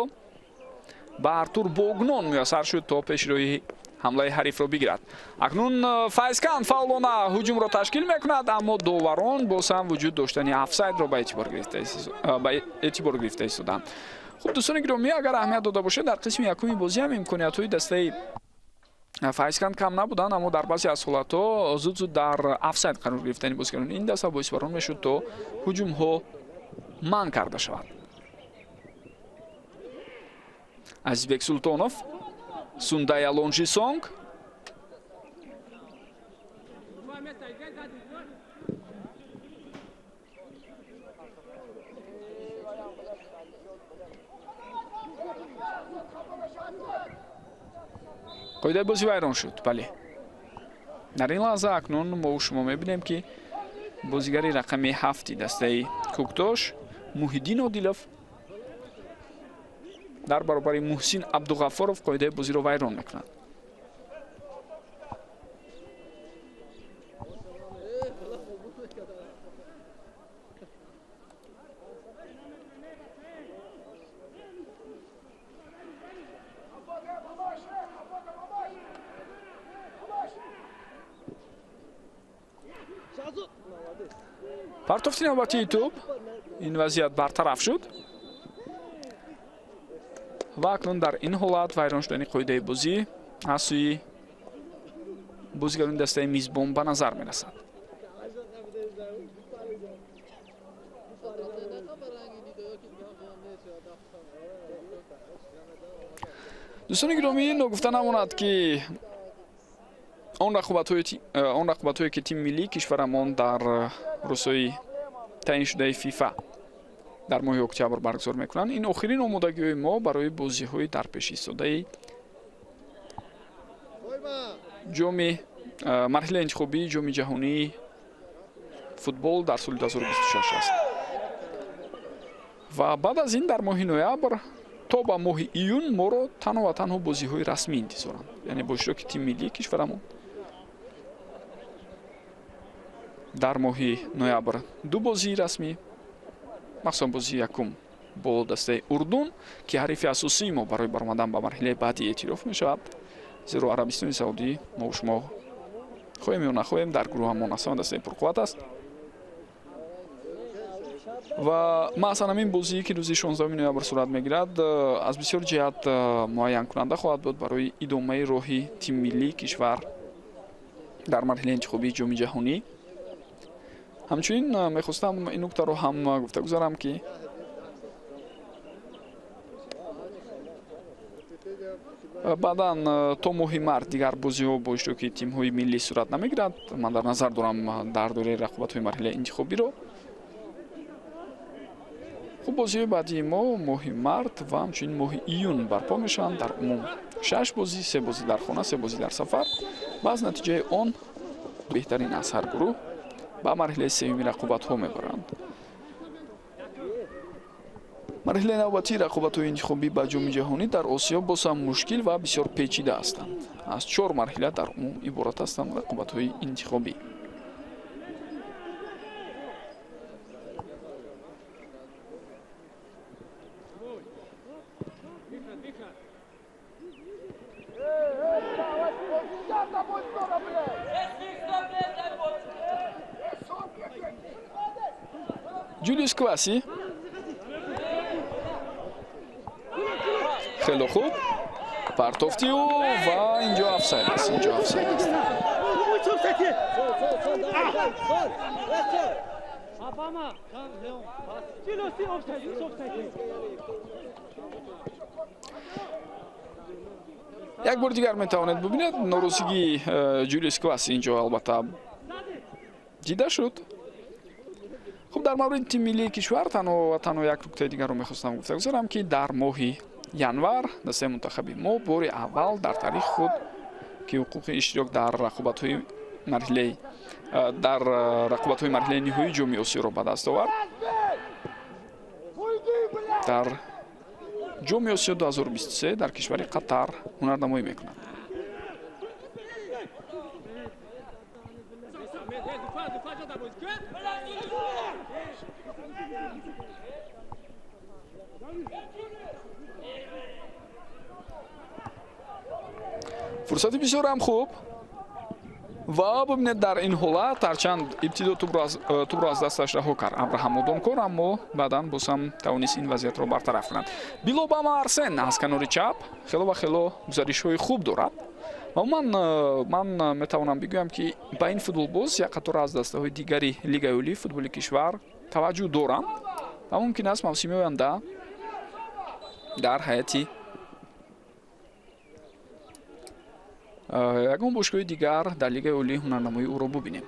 ба Артур Богнон муяссар шуд, то пешроҳи ҳамлаи ҳарифро бигирад. Акнун Файзканд фаъолона ҳуҷумро ташкил мекунад, аммо доварон боз ҳам вуҷуд доштани офсайдро ба эътибор гирифта истоданд. Хуб, дӯстони гиромӣ, агар аҳамият дода бошед, дар қисми якуми бозӣ ҳам имкониятҳои дастаи Файзканд кам набуданд, аммо дар баъзе аз ҳолатҳо зуд-зуд дар офсайд қарор гирифтани бозигарони ин даста боис бар он мешуд, то ҳуҷумҳо манъ карда шавад. Азизбек Султонов, Сундая Лонжисонг. Қоидаи бозӣ вайрон шуд. Бале, дар ин лаҳза акнун мо шумо мебинем, ки бозигари рақами 7 дастаи Кӯктош Муҳиддин Одилов дар баробари Муҳсин Абдуғаффоров қоидаи бозиро вайрон мекунад. Партофти навбатии тӯб, ин вазъият бартараф шуд ва акнун дар ин ҳолат вайрон шудани қоидаи бозӣ аз сӯи бозигарони дастаи мизбон ба назар мерасад. Дӯстони гиромӣ, ногуфта намонад, ки он рақобатҳое ки тими миллии кишварамон дар рӯзҳои таъиншудаи ФИФА дар моҳи октябр баргузор мекунанд, ин охирин омодагиҳои мо барои бозиҳои дар пеш истодаи ҷоми марҳилаи интихобии ҷоми ҷаҳонии футбол дар соли 2026 аст. Ва баъд аз ин дар моҳи ноябр то ба моҳи июн моро танҳо ва танҳо бозиҳои расмӣ интизоранд, яъне бо иштироки тими миллии кишварамон. Дар моҳи ноябр ду бозии расмӣ, махсусан бозии якум бо дастаи Урдун, ки ҳарифи асосии мо барои баромадан ба марҳилаи баъдӣ эътироф мешавад, зеро Арабистони Саудӣ мо шумо хоҳем ё нахоҳем дар гурӯҳамон аслан дастаи пурқувват аст. Ва маҳзан ҳамин бозие ки рӯзи 16 ноябр сурат мегирад, аз бисёр ҷиҳат муайянкунанда хоҳад буд барои идомаи роҳи тими миллии кишвар дар марҳилаи интихобии ҷоми ҷаҳонӣ. Ҳамчунин мехостам ин нуктаро ҳам гуфта гузарам, ки баъдан то моҳи март дигар бозиҳо бо иштироки тимҳои миллӣ сурат намегирад. Ман дар назар дорам дар доираи рақобатҳои марҳилаи интихобиро. Хуб, бозиҳои баъдии мо моҳи март ва ҳамчунин моҳи июн барпо мешаванд. Дар умум 6 бозӣ, 3 бозӣ дар хона, 3 бозӣ дар сафар ва аз натиҷаи он беҳтарин аз ҳар гурӯҳ ба марҳилаи сеюми рақобатҳо мебаранд. Марҳилаи навбатии рақобатҳои интихобӣ ба ҷоми ҷаҳонӣ дар Осиё боз ҳам мушкил ва бисёр печида ҳастанд. Аз 4 марҳила дар умум иборат ҳастанд рақобатҳои интихобӣ. Ҷулиус Кваси, хеле хуб партофти ӯ ва инҷо офсайд аст, инҷо офсайд аст. Як бори дигар метавонед бубинед норозигии Ҷулиус Кваси инҷо албатта дида шуд. Хуб, дар мавриди тими миллии кишвар танҳо ва танҳо як нуктаи дигарро мехостам гуфта гузарам, ки дар моҳи январ дастаи мунтахаби мо бори аввал дар таърихи худ, ки ҳуқуқи иштирок дар рақобатҳои марҳилаи ниҳоии ҷоми Осиёро ба даст овард, дар ҷоми Осиё 2023 дар кишвари Қатар ҳунарнамоӣ мекунад. Фурсати бисёр ҳам хуб ва бибинед, дар ин ҳолат ҳарчанд ибтидо тӯбро аз дасташ раҳо кард Абраҳам Одонкор, аммо баъдан боз ҳам тавонист ин вазъиятро бартараф кунад. Билобама Арсен аз канори чап хело ва хело гузаришҳои хуб дорад ва ман метавонам бигӯям, ки ба ин футболбоз як қатор аз дастаҳои дигари Лигаи Олии футболи кишвар таваҷҷӯҳ доранд ва мумкин аст мавсими оянда дар ҳайати ягон бошгоҳи дигар дар Лигаи Олии ҳунарнамоии ӯро бубинем,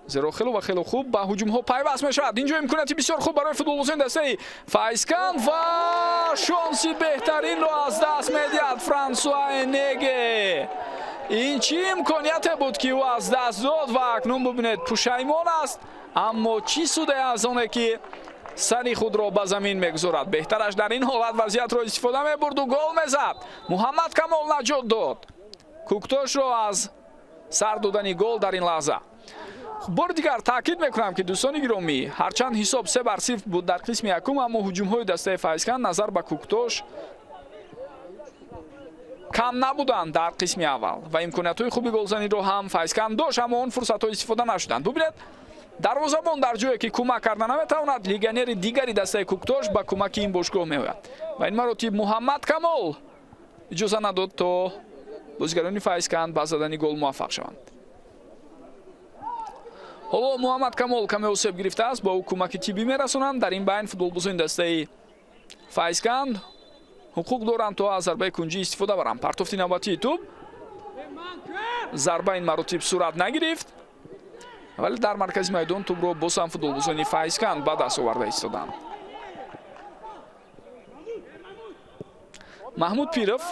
зеро хело ва хело хуб ба ҳуҷумҳо пайваст мешавад. Инҷо имконияти бисёр хуб барои футболбозони дастаи Файзканд ва шонси беҳтаринро аз даст медиҳад Франсуа Энеге. Ин чӣ имконияте буд, ки ӯ аз даст дод ва акнун бубинед, пушаймон аст, аммо чӣ суде аз оне, ки сари худро ба замин мегузорад. Беҳтараш дар ин ҳолат вазъиятро истифода мебурду гол мезад. Муҳаммад Камол наҷот дод Куктошро аз сар додани гол дар ин лаҳза. Бори дигар таъкид мекунам, ки дӯстони гиромӣ, ҳарчанд ҳисоб 3-0 буд дар қисми якум, аммо ҳуҷумҳои дастаи Файзканд назар ба Куктош кам набуданд дар қисми аввал ва имкониятҳои хуби голзаниро ҳам Файзканд дошт, аммо он фурсатҳо истифода нашуданд. Бубинед, дарвозабон дар ҷое ки кӯмак карда наметавонад, легионери дигари дастаи Куктош ба кӯмаки ин бошгоҳ меояд ва ин маротиб Муҳаммад Камол иҷоза надод, то бозигарони Файзканд ба задани гол муваффақ шаванд. Ҳоло Муҳаммад Камол каме осеб гирифтааст, бо ӯ кӯмаки тиббӣ мерасонанд. Дар ин байн футболбозони дастаи Файзканд ҳуқуқ доранд, то аз зарбаи кунҷӣ истифода баранд. Партофти навбатии тӯб, зарба ин маротиб сурат нагирифт, вале дар маркази майдон тӯбро боз ҳам футболбозони Файзканд ба даст оварда истоданд. Маҳмуд Пиров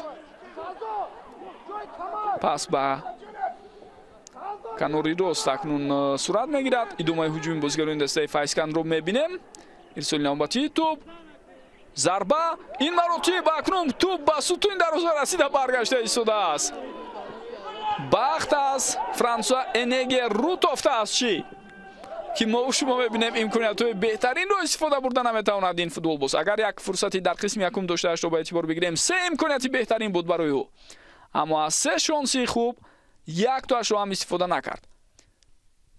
пас ба канори рост акнун сурат мегирад. Идомаи ҳуҷуми бозигарони дастаи Файзкандро мебинем. Ирсоли навбатии тӯб, зарба, ин маротиб акнун тӯб ба сутуни дарвоза расида баргашта истодааст. Бахт аз Франсуа Энеге рӯ тофтааст, чӣ ки мо шумо мебинем имкониятҳои беҳтаринро истифода бурда наметавонад ин футболбоз. Агар як фурсати дар қисми якум доштаашро ба эътибор бигирем, се имконияти беҳтарин буд барои ӯ, аммо аз се шонси хуб яктоашро ҳам истифода накард.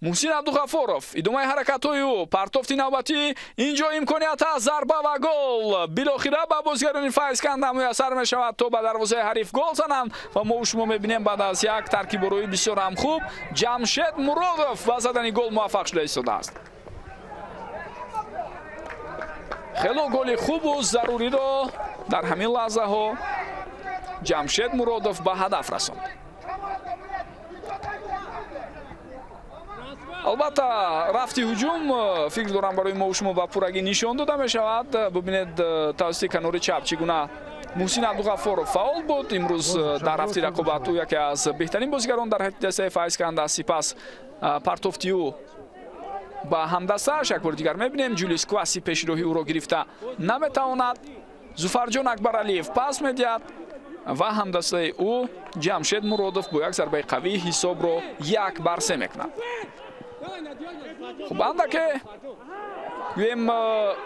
Муҳсин Абдуғаффоров, идомаи ҳаракатҳои ӯ, партофти навбатӣ, инҷо имконият аст, зарба ва гол. Билохира ба бозигарони Файзканд муяссар мешавад, то ба дарвозаи ҳариф гол зананд ва мо шумо мебинем баъд аз як таркиборои бисёр ҳам хуб Ҷамшед Муродов ба задани гол муваффақ шуда истодааст. Хело голи хубу заруриро дар ҳамин лаҳзаҳо Ҷамшед Муродов ба ҳадаф расонд. Албатта, рафти ҳуҷум фикр дорам барои мо шумо ба пуррагӣ нишон дода мешавад. Бубинед, тавассути канори чап чӣ гуна Муҳсин Абдуғаффоров фаъол буд. Имрӯз дар рафти рақобат ӯ яке аз беҳтарин бозигарон дар ҳайати дастаи Файзканд аст. Сипас партофти ӯ ба ҳамдастааш як бори дигар мебинем. Ҷулиус Кваси пешроҳи ӯро гирифта наметавонад. Зуфарҷон Акбаралиев пас медиҳад ва ҳамдастаи ӯ Ҷамшед Муродов бо як зарбаи қавӣ ҳисобро 1-3 мекунад. Хуб, андаке гӯем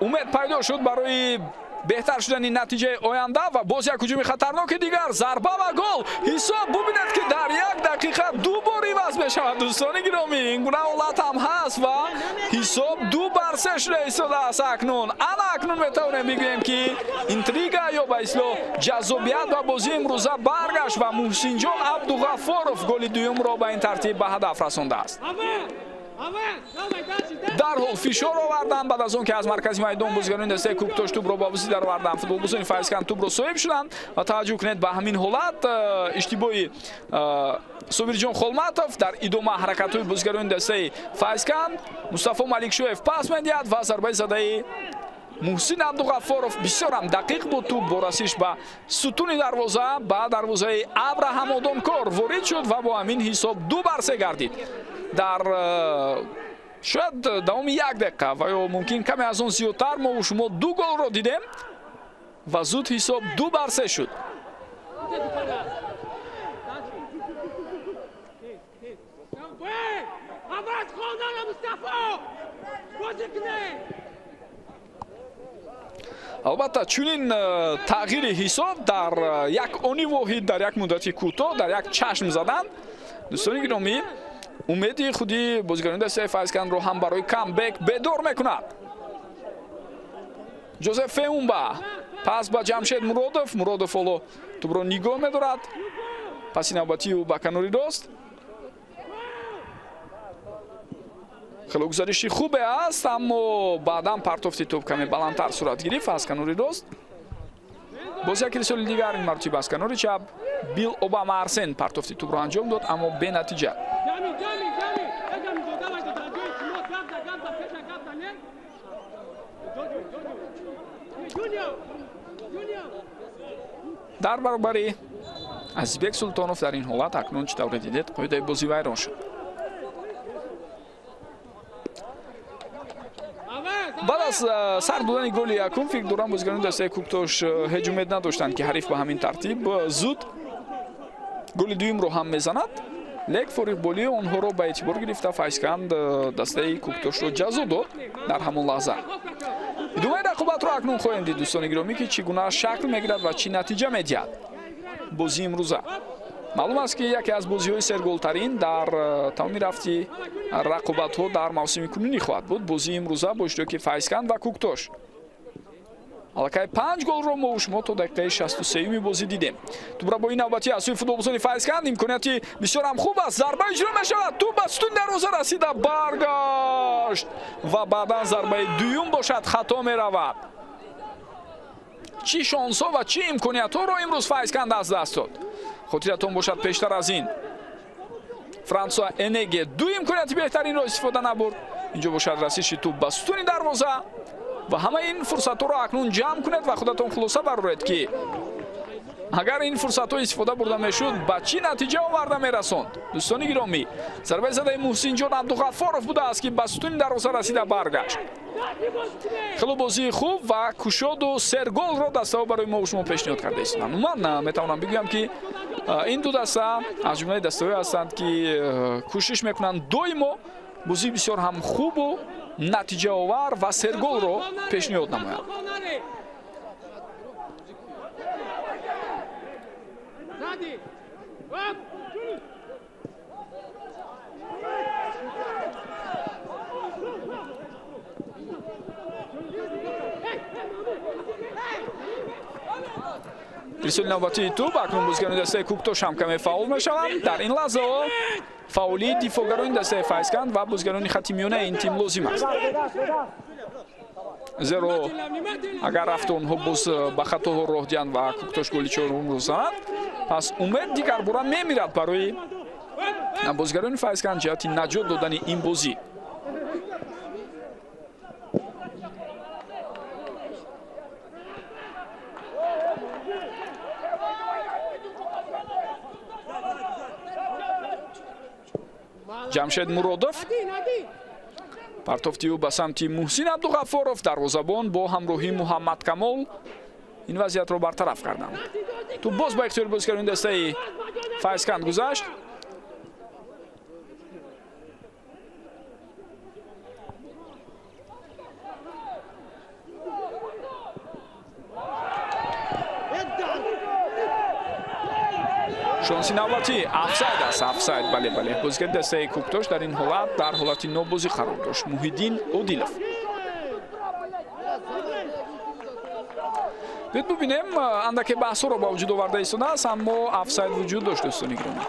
умед пайдо шуд барои беҳтар шудани натиҷаи оянда ва боз як ҳуҷуми хатарноки дигар, зарба ва гол. Ҳисоб бубинед, ки дар як дақиқа ду бор иваз мешавад. Дӯстони гиромӣ, ин гуна ҳолат ҳам ҳаст ва ҳисоб 2-3 шуда истодааст акнун. Ана акнун метавонем бигӯем, ки интрига ё ба истилоҳ ҷаззобият ба бозии имрӯза баргашт ва Муҳсинҷон Абдуғаффоров голи дуюмро ба ин тартиб ба ҳадаф расондааст. Дарҳол фишор оварданд баъд аз он ки аз маркази майдон бозигарони дастаи Куктош тӯбро ба бозӣ дароварданд. Футболбозони Файзканд тӯбро соҳиб шуданд ва таваҷҷӯҳ кунед ба ҳамин ҳолат иштибоҳи Собирҷон Холматов. Дар идома ҳаракатҳои бозигарони дастаи Файзканд Мустафо Маликшоев пас медиҳад ва зарбаи задаи Муҳсин Абдуғаффоров бисёр ҳам дақиқ буд. Тӯб бо расиш ба сутуни дарвоза ба дарвозаи Абраҳам Одонкор ворид шуд ва бо ҳамин ҳисоб 2-3 гардид. Дар шояд давоми як дақиқа ва ё мумкин каме аз он зиёдтар мо шумо ду голро дидем ва зуд ҳисоб 2-3 шуд. Албатта, чунин тағйири ҳисоб дар як они воҳид, дар як муддати кӯтоҳ, дар як чашм задан, дӯстони гиромӣ, умеди худи бозигарони дастаи Файзкандро ҳам барои камбек бедор мекунад. Ҷозеф Феумба пас ба Ҷамшед Муродов. Муродов ҳоло тӯбро нигоҳ медорад. Паси навбатии ӯ ба канори рост. Хело гузариши хубе аст, аммо баъдан партофти тӯб каме баландтар сурат гирифт аз канори рост. Боз як ирсоли дигар, ин маротиба аз канори чап Бил Обама Арсен партофти тӯбро анҷом дод, аммо бенатиҷа. Дар баробари Азизбек Султонов дар ин ҳолат акнун чӣ тавре дидед, қоидаи бозӣ вайрон шуд. Баъд аз сар додани голи якум, фикр дорам, бозигарони дастаи Куктош ҳеҷ умед надоштанд, ки ҳариф ба ҳамин тартиб зуд голи дуюмро ҳам мезанад. Лек фориғболии онҳоро ба эътибор гирифта, Файзканд дастаи Куктошро ҷазо дод дар ҳамон лаҳза. Идомаи рақобатро акнун хоҳем дид, дӯстони гиромӣ, ки чӣ гуна шакл мегирад ва чӣ натиҷа медиҳад бозии имрӯза. Маълум аст, ки яке аз бозиҳои серголтарин дар тамоми рафти рақобатҳо дар мавсими кунунӣ хоҳад буд бозии имрӯза бо иштироки Файзканд ва Куктош. Аллакай 5 голро мо шумо то дақиқаи 63-юми бозӣ дидем. Тӯбрабои навбатӣ аз сӯи футболбозони Файзканд, имконияти бисёр ҳам хуб аст. Зарба иҷро мешавад, тӯб ба сутуни дарвоза расида баргашт ва баъдан зарбаи дуюм бошад, хато меравад. Чӣ шонсҳо ва чӣ имкониятҳоро имрӯз Файзканд аз даст дод. Хотиратон бошад, пештар аз ин Франсуа Энеге ду имконияти беҳтаринро истифода набурд. Инҷо бошад расиши тӯб ба сутуни дарвоза ва ҳамаи ин фурсатҳоро акнун ҷамъ кунед ва худатон хулоса бароред, ки агар ин фурсатҳо истифода бурда мешуд, ба чӣ натиҷа оварда мерасонд. Дӯстони гиромӣ, зарбаи задаи Муҳсинҷон Абдуғаффоров будааст, ки ба сутуни дарвоза расида баргашт. Хело бозии хуб ва кушоду серголро дастаҳо барои мо шумо пешниҳод карда истоданд. Умуман метавонам бигӯям, ки ин ду даста аз ҷумлаи дастаҳое ҳастанд, ки кӯшиш мекунанд доимо бозии бисёр ҳам хубу натиҷаовар ва серголро пешниҳод намоянд. Ирсоли навбатии тӯб акнун бозигарони дастаи Куктош ҳам каме фаъол мешаванд. Дар ин лаҳзаҳо фаъолии дифоъгарони дастаи Файзканд ва бозигарони хати миёнаи ин тим лозим аст, зеро агар рафту онҳо боз ба хатоҳо роҳ диҳанд ва Куктош голи чорумро занад, пас умед дигарбора мемирад барои бозигарони Файзканд ҷиҳати наҷот додани ин бозӣ. Ҷамшед Муродов партофти ӯ ба самти Муҳсин Абдуғаффоров, дарвозабон бо ҳамроҳии Муҳаммад Камол ин вазъиятро бартараф карданд. Тӯб боз ба ихтиёри бозигарони дастаи Файзканд гузашт. Шонси навбатӣ офсайд аст, офсайд, бале, бале. Бозигари дастаи Куктош дар ин ҳолат дар ҳолати нобозӣ қарор дошт. Муҳиддин Одилов. Биёед бубинем, андаке баҳсҳоро ба вуҷуд оварда истодааст, аммо офсайд вуҷуд дошт, дӯстони гиромӣ.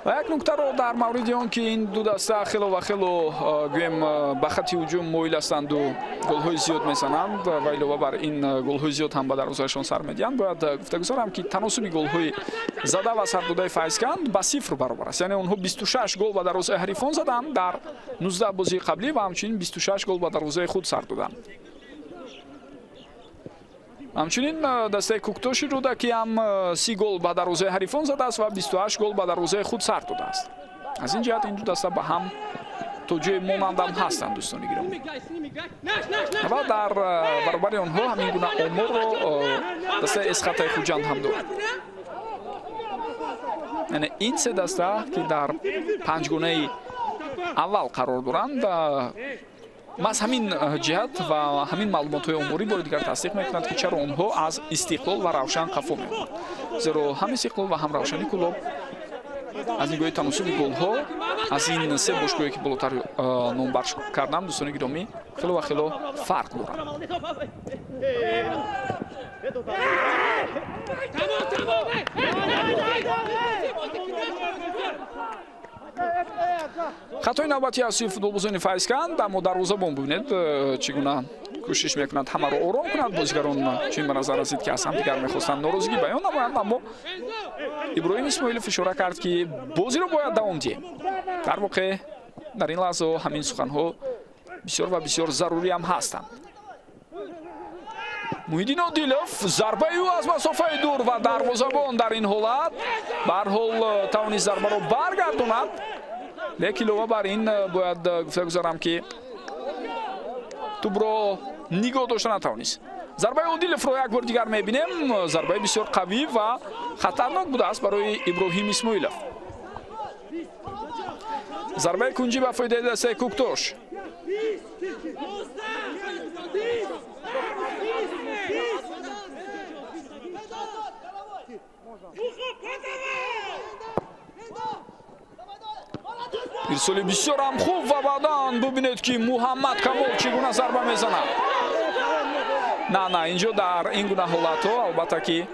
Ва як нуктаро дар мавриди он, ки ин ду даста хело ва хело гӯем ба хатти ҳуҷум моил ҳастанду голҳои зиёд мезананд ва илова бар ин голҳои зиёд ҳам ба дарвозаашон сар медиҳанд, бояд гуфта гузорам, ки таносуби голҳои зада ва сардодаи Файзканд ба 0 баробар аст. Яъне онҳо 26 гол ба дарвозаи ҳарифон заданд дар 19 бозии қаблӣ ва ҳамчунин 26 гол ба дарвозаи худ сар доданд. Ҳамчунин дастаи Куктоши Рӯдакӣ ҳам 30 гол ба дарвозаи ҳарифон задааст ва 28 гол ба дарвозаи худ сар додааст. Аз ин ҷиҳат ин ду даста ба ҳам то ҷои монандам ҳастанд, дӯстони гиромӣ. Ва дар баробари онҳо ҳамин гуна оморро дастаи Эсхатаи Хуҷанд ҳам дорад. Яъне ин се даста, ки дар панҷгонаи аввал қарор доранд, маҳз ҳамин ҷиҳат ва ҳамин маълумотҳои оморӣ бори дигар тасдиқ мекунад, ки чаро онҳо аз Истиқлол ва Равшан қафо мемонанд. Зеро ҳам Истиқлол ва ҳам Равшани Кӯлоб аз нигоҳи таносуби голҳо аз ин се бошгоҳе, ки болотар номбар кардам, дӯстони гиромӣ, хело ва хело фарқ доранд. Хатои навбатӣ аз сӯи футболбозони Файзканд, аммо дарвозабон бубинед, чӣ гуна кӯшиш мекунад ҳамаро ором кунад. Бозигарон чун ба назар расид, ки аз ҳамдигар мехостанд норозигӣ баён намоянд, аммо Иброҳим Исмоилов ишора кард, ки бозиро бояд давом диҳем. Дар воқеъ дар ин лаҳзаҳо ҳамин суханҳо бисёр ва бисёр заруриам ҳастанд. Муҳиддин Одилов, зарбаи ӯ аз масофаи дур ва дарвозабон дар ин ҳолат ба ҳар ҳол тавонист зарбаро баргардонад. Лекин илова бар ин бояд гуфта гузарам, ки тӯбро нигоҳ дошта натавонист. Зарбаи Одиловро як бор дигар мебинем. Зарбаи бисёр қавӣ ва хатарнок будааст барои Иброҳим Исмоилов. Зарбаи кунҷӣ ба фоидаи дастаи Кӯктош. Ирсоли бисёрам хуб ва баъдан бубинед, ки Муҳаммад Камол чӣ гуна зарба мезанад. На, инҷо дар ин гуна ҳолатҳо албатта ки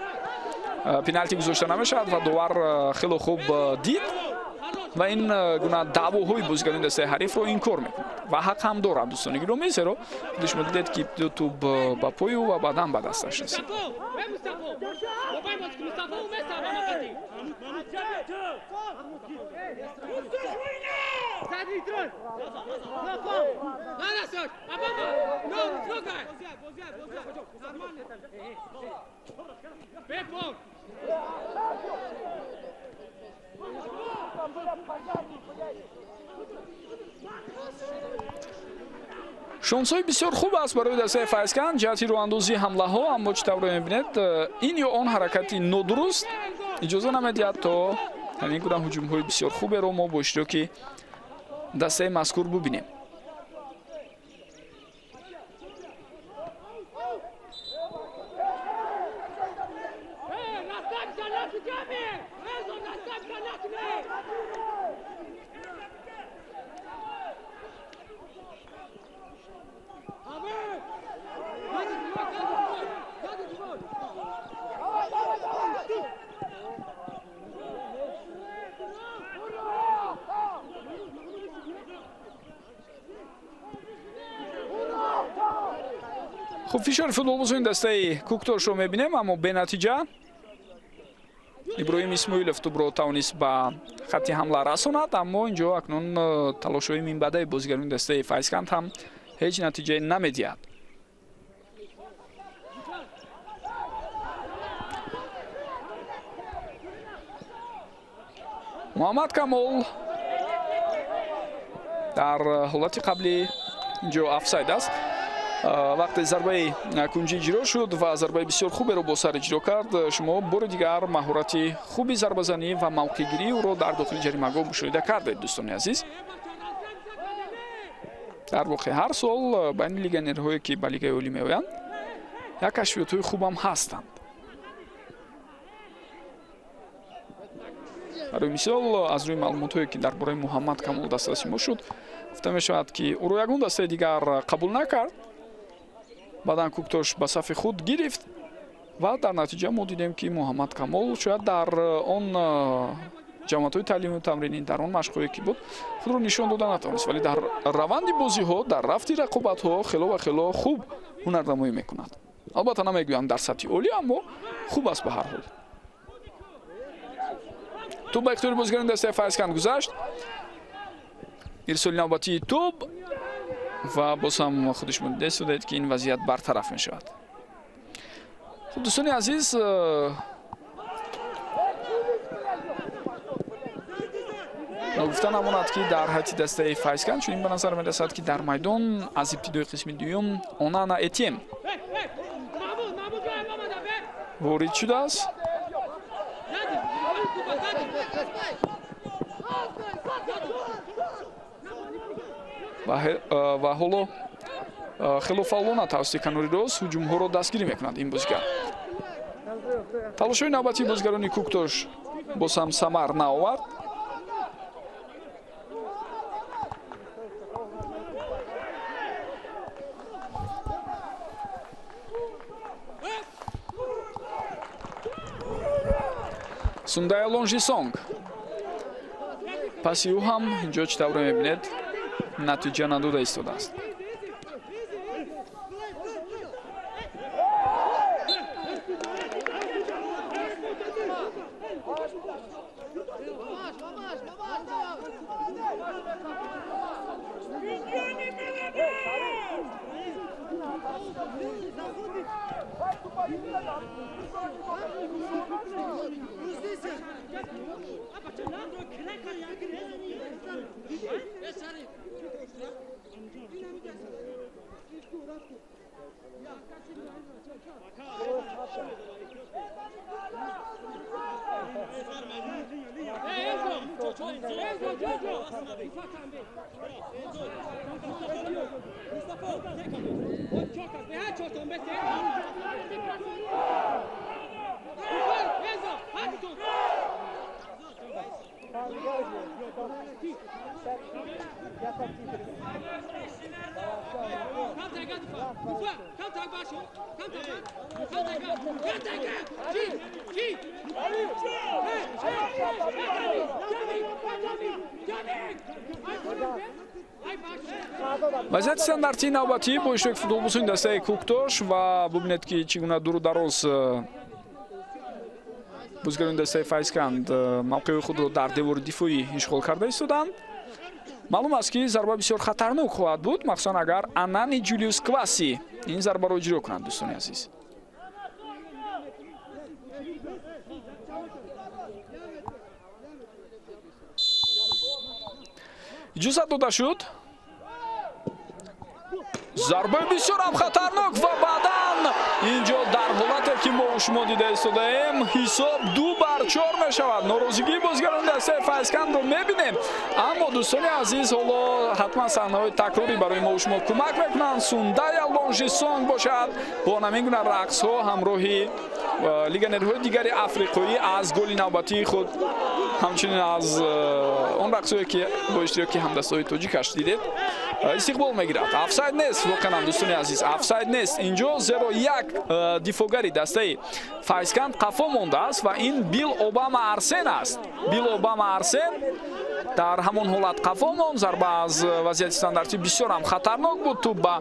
пеналти гузошта намешавад ва довар хело хуб дид ва ин гуна даъвоҳои бозигарони дастаи ҳарифро инкор мекунад ва ҳақ ҳам дорад, дӯстони гиромӣ, зеро худи шумо дидед, ки тӯб ба пои ӯ ва баъдан ба дасташ расид. Шонсҳои бисёр хуб аст барои дастаи Файзканд ҷиҳати роҳандозии ҳамлаҳо, аммо чӣ тавр мебинед, ин ё он ҳаракати нодуруст иҷоза намедиҳад, то ҳамин гуна ҳуҷумҳои бисёр хуберо мо бо иштироки дастаи мазкур бубинем. Хуб, фишори футболбозони дастаи Кӯктошро мебинем, аммо бенатиҷа. Иброҳим Исмоилов тӯбро тавонист ба хатти ҳамла расонад, аммо инҷо акнун талошҳои минбаъдаи бозигарони дастаи Файзканд ҳам ҳеҷ натиҷае намедиҳад. Муҳаммад Камол дар ҳолати қаблӣ инҷо офсайд аст. Вақте зарбаи кунҷӣ иҷро шуд ва зарбаи бисёр хуберо бо сар иҷро кард, шумо бори дигар маҳорати хуби зарбазанӣ ва мавқеъгирии ӯро дар дохили ҷаримагоҳ мушоҳида кардед, дӯстони азиз. Дар воқеъ ҳар сол байни легионерҳое, ки ба Лигаи Олӣ меоянд, як кашфиётҳои хубам ҳастанд. Барои мисол, аз рӯи маълумотҳое, ки дар бораи Муҳаммад Камол дастраси мо шуд, гуфта мешавад, ки ӯро ягон дастаи дигар қабул накард. Баъдан Кӯктош ба сафи худ гирифт ва дар натиҷа мо дидем, ки Муҳаммад Камол шояд дар он ҷамоатҳои таълиму тамринӣ, дар он машқҳое, ки буд, худро нишон дода натавонист, вале дар раванди бозиҳо, дар рафти рақобатҳо хело ва хело хуб ҳунарнамоӣ мекунад. Албатта намегӯям дар сатҳи олӣ, аммо хуб аст ба ҳар ҳол. Тӯб ба ихтиёри бозигарони дастаи Файзканд гузашт. Ирсоли навбатии тӯб ва боз ҳам худи шумо дида ки ин вазъият бартараф мешавад. Хуб, дӯстони азиз, ногуфта намонад, ки дар ҳайати дастаи Файзканд чунин ба назар мерасад, ки дар майдон аз ибтидои қисми дуюм Онана Этем ворид шудааст. Ва ҳоло хело фаъолона тавассути канори рост ҳуҷумҳоро дастгирӣ мекунад ин бозигар. Талошҳои навбатии бозигарони Куктош боз ҳам самар наовард. Сундая Лонжисонг. Паси ӯ ҳам инҷо чӣ тавре мебинед, натиҷа надода истодааст. Вазъияти стандартии навбатӣ бо иштироки футболбозони дастаи Куктош ва бубинед, ки чӣ гуна дуру дароз бозигарони дастаи Файзканд мавқеи худро дар девори дифоӣ ишғол карда истоданд. Маълум аст, ки зарба бисёр хатарнок хоҳад буд, махсусан агар Анани Ҷулиус Кваси ин зарбаро иҷро кунад, дӯстони азиз. Иҷозат дода шуд. Зарбаи бисёр ҳам хатарнок ва баъдан инҷо дар ҳолате ки мо шумо дида истодаем, ҳисоб 2-4 мешавад. Норозигии бозигарони дастаи Файзкандро мебинем, аммо дӯстони азиз, ҳоло ҳатман саҳнаҳои такрорӣ барои мо шумо кӯмак мекунанд. Сундая Лонжисонг бошад бо ҳамин гуна рақсҳо ҳамроҳи легионерҳои дигари африқоӣ аз голи навбатии худ, ҳамчунин аз он рақсҳое ки бо иштироки ҳамдастаҳои тоҷикаш дидед, истиқбол мегирад. Офсайд нест воқеан, дӯстони азиз, офсайд нест инҷо, зеро як дифогари дастаи Файзканд қафо мондааст ва ин Бил Обама Арсен аст. Бил Обама Арсен дар ҳамон ҳолат қафо монд. Зарба аз вазъияти стандартӣ бисёр ҳам хатарнок буд. Тӯб ба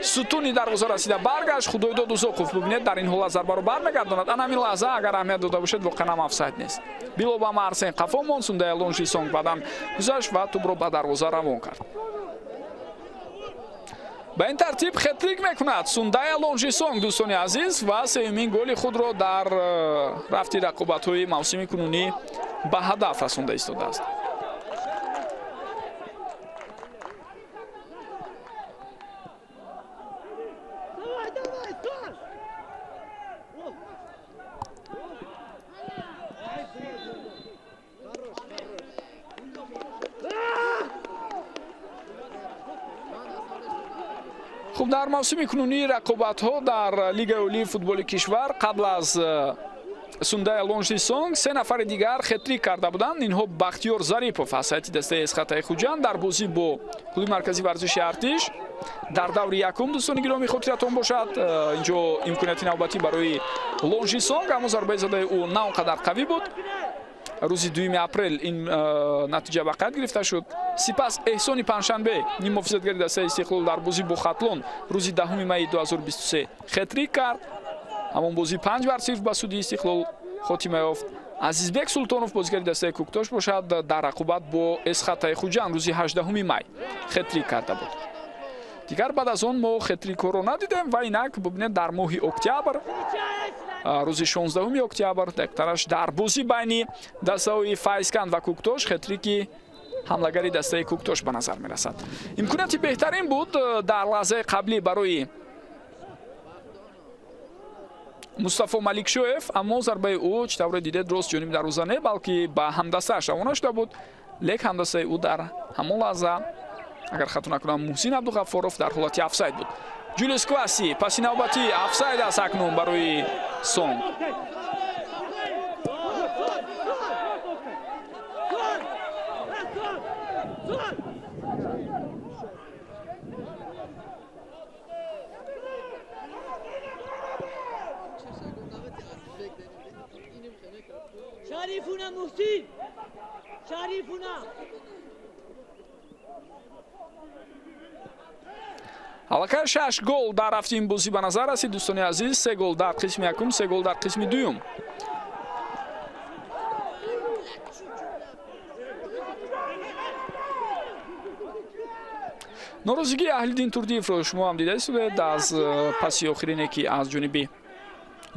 сутуни дарвоза расида баргашт. Худойдод Узоқов, бубинед, дар ин ҳолат зарбаро бармегардонад. Ан ҳамин лаҳза агар аҳамият дода бошед, воқеан ҳам офсайд нест. Бил Обама Арсен қафо монд, Сундая Лонжисонг баъдан гузашт ва тӯбро ба дарвоза равон кард. Ба ин тартиб хетрик мекунад Сундая Лонжисонг, дӯстони азиз, ва сеюмин голи худро дар рафти рақобатҳои мавсими кунунӣ ба ҳадаф расонда истодааст. Хуб, дар мавсими кунунии рақобатҳо дар Лигаи олии футболи кишвар қабл аз Сундая Лонжисонг се нафари дигар хетрик карда буданд. Инҳо Бахтиёр Зарипов аз ҳайати дастаи Эсхатаи Хуҷанд дар бозӣ бо клуби марказии варзиши Артиш дар даври якум, дӯстони гиромӣ, хотиратон бошад, инҷо имконияти навбатӣ барои Лонжисонг, аммо зарбаи задаи ӯ на он қадар қавӣ буд. Рӯзи 2 апрел ин натиҷа ба қайд гирифта шуд. Сипас Эҳсони Панҷшанбе, ниммуҳофизатгари дастаи Истиқлол, дар бозӣ бо Хатлон рӯзи 10 майи 2023 хетрик кард. Ҳамон бозӣ 5-0 ба суди Истиқлол хотима ёфт. Азизбек Султонов, бозигари дастаи Куктош бошад, дар рақобат бо Эсхатаи Хуҷанд рӯзи 18 май хетрик карда буд. Дигар баъд аз он мо хетрикҳоро надидем ва инак бубинед, дар моҳи октябр, рӯзи 16 октябр, дақиқтараш дар бозӣ байни дастаҳои Файзканд ва Куктош хетрики ҳамлагари дастаи Куктош ба назар мерасад. Имконияти беҳтарин буд дар лаҳзаи қаблӣ барои Мустафо Маликшоев, аммо зарбаи ӯ чӣ тавре дидед рост ҷониби дарвоза не, балки ба ҳамдастааш равона шуда буд. Лек ҳамдастаи ӯ дар ҳамон лаҳза, агар хато накунам, Муҳсин Абдуғаффоров дар ҳолати офсайд буд. Ҷулиус Кваси паси навбатӣ офсайд аст акнун барои Сонг. Шарифуна Муҳсин! Шарифуна! Аллакай 6 гол дар рафти ин бозӣ ба назар расид, дӯстони азиз. 3 гол дар қисми якум, 3 гол дар қисми дуюм. Норозигии Аҳлиддин Турдиевро шумо ҳам дида истодед аз паси охирине, ки аз ҷониби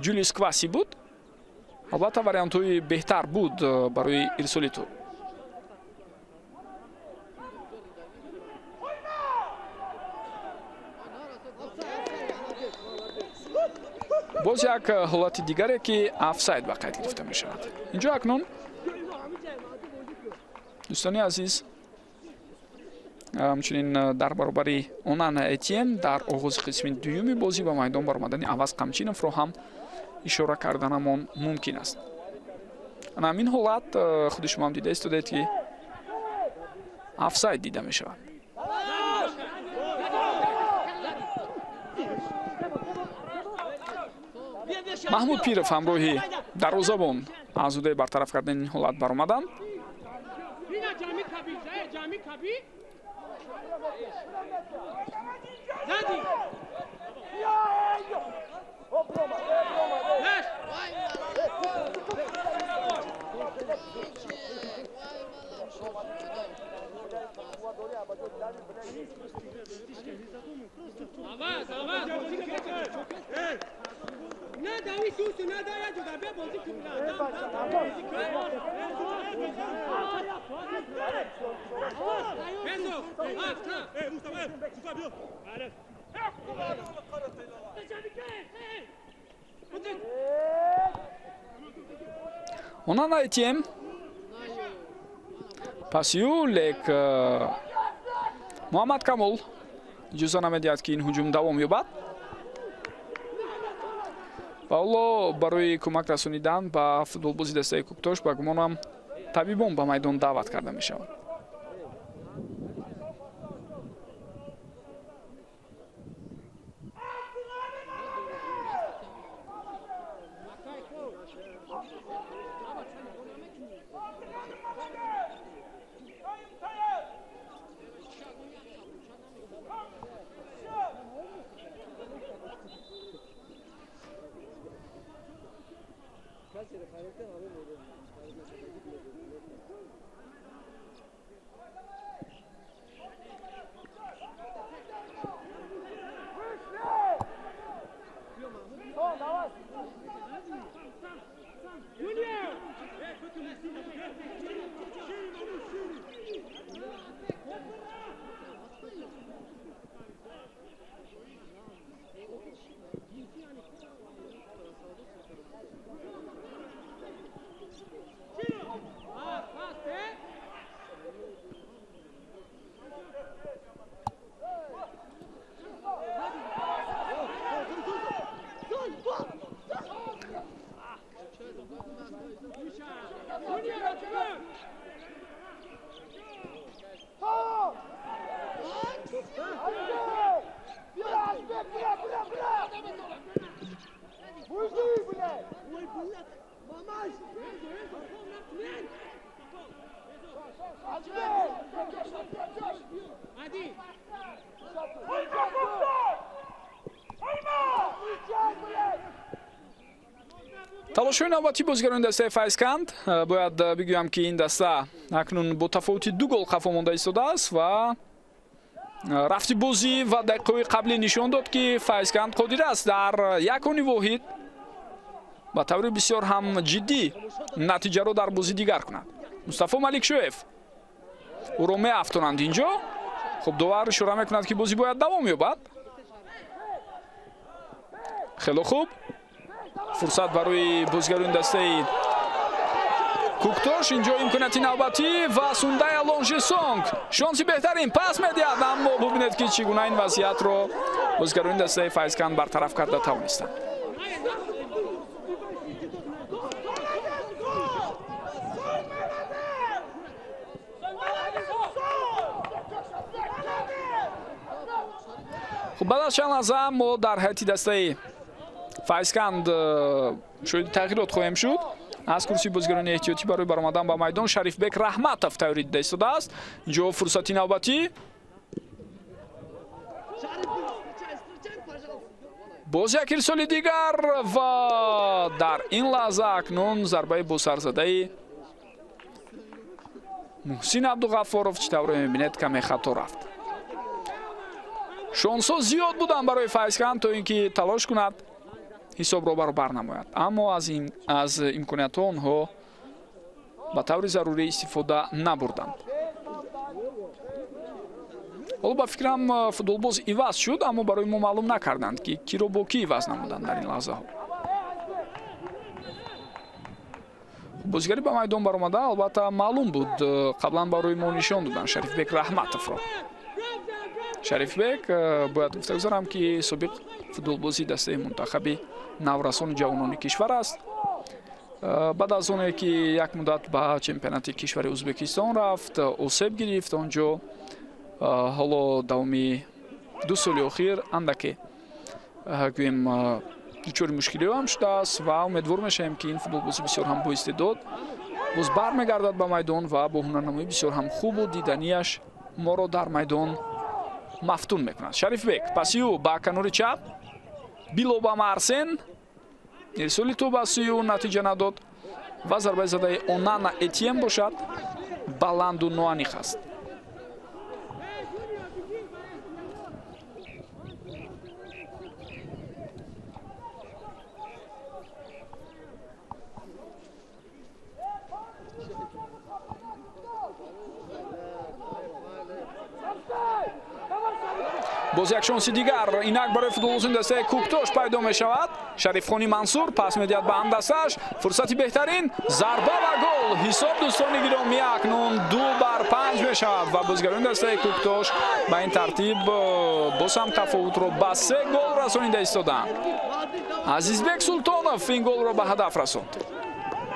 Ҷулиус Кваси буд. Албатта вариантҳои беҳтар буд барои ирсоли тур. Боз як ҳолати дигаре, ки офсайд ба қайд гирифта мешавад. Инҷо акнун дӯстони азиз, ҳамчунин дар баробари Онана Этиен дар оғози қисми дуюми бозӣ ба майдон баромадани Аваз Қамчиновро ҳам ишора карданамон мумкин аст. Ана ҳамин ҳолат худи шумо ҳам дида истодед, ки офсайд дида мешавад. Маҳмуд Пиров ҳамроҳи дарвозабон аз ҳудуди бартараф кардани ин ҳолат баромаданд. Онана Этиен пасиу, лек Муҳаммад Камол иҷоза намедиҳад, ки ин ҳуҷум давом ёбад. Ва ҳоло барои кӯмак расонидан ба футболбози дастаи Кӯктош ба гумонам табибон ба майдон даъват карда мешаванд. Талошҳои навбатии бозигарони дастаи Файзканд. Бояд бигӯям, ки ин даста акнун бо тафовути 2 гол қафо монда истодааст ва рафти бозӣ ва дақиқаҳои қаблӣ нишон дод, ки Файзканд қодир аст дар як они воҳид ба таври бисёр ҳам ҷиддӣ натиҷаро дар бозӣ дигар кунад. Мустафо Маликшоев ӯро меафтонанд инҷо. Хуб, довар ишора мекунад, ки бозӣ бояд давом ёбад. Хело хуб. Фурсат барои бозигарони дастаи Куктош. Инҷо имконияти навбатӣ ва Сундай Алонжисонг шонси беҳтарин пас медиҳад, аммо бубинед, ки чӣ гуна ин вазъиятро бозигарони дастаи Файзканд бартараф карда тавонистанд. Хуб, баъд аз чанд лаҳза мо дар ҳайати дастаи Файзканд шоҳиди тағйирот хоҳем шуд. Аз курсии бозигарони эҳтиётӣ барои баромадан ба майдон Шарифбек Раҳматов тайёрӣ дида истодааст. Инҷо фурсати навбатӣ. Боз як ирсоли дигар ва дар ин лаҳза акнун зарбаи босарзадаи Муҳсин Абдуғаффоров, чӣ тавре мебинед, каме хато рафт. Шонсҳо зиёд буданд барои Файзканд то ин ки талош кунад ҳисобро баробар намояд, аммо аз имкониятҳо онҳо ба таври зарурӣ истифода набурданд. Ҳоло ба фикрам футболбоз иваз шуд, аммо барои мо маълум накарданд, ки киро бо кӣ иваз намуданд дар ин лаҳзаҳо. Бозигари ба майдон баромада албатта маълум буд, қаблан барои мо нишон доданд Шарифбек Раҳматовро. Шарифбек, бояд гуфта гузарам, ки собиқ футболбози дастаи мунтахаби наврасони ҷавонони кишвар аст. Баъд аз оне ки як муддат ба чемпионати кишвари Ӯзбекистон рафт, осеб гирифт онҷо. Ҳоло давоми 2 соли охир андаке гӯем дучори мушкилиҳо ҳам шудааст ва умедвор мешавем, ки ин футболбози бисёр ҳам боистеъдод боз бармегардад ба майдон ва бо ҳунарнамоии бисёр ҳам хубу диданияш моро дар майдон мафтун мекунад. Шарифбек паси ӯ ба канори чап, Билобама Арсен, ирсоли тӯб аз сӯи ӯ натиҷа надод ва зарбаи задаи Онана Этиен бошад баланду ноаниқ аст. Боз як шонси дигар инак барои футболбозони дастаи Куктош пайдо мешавад. Шарифхони Мансур пас медиҳад ба ҳамдастааш. Фурсати беҳтарин, зарба ва гол. Ҳисоб, дӯстони гиромӣ, акнун 2-5 мешавад ва бозигарони дастаи Куктош ба ин тартиб боз ҳам тафовутро ба 3 гол расонида истоданд. Азизбек Султонов ин голро ба ҳадаф расонд.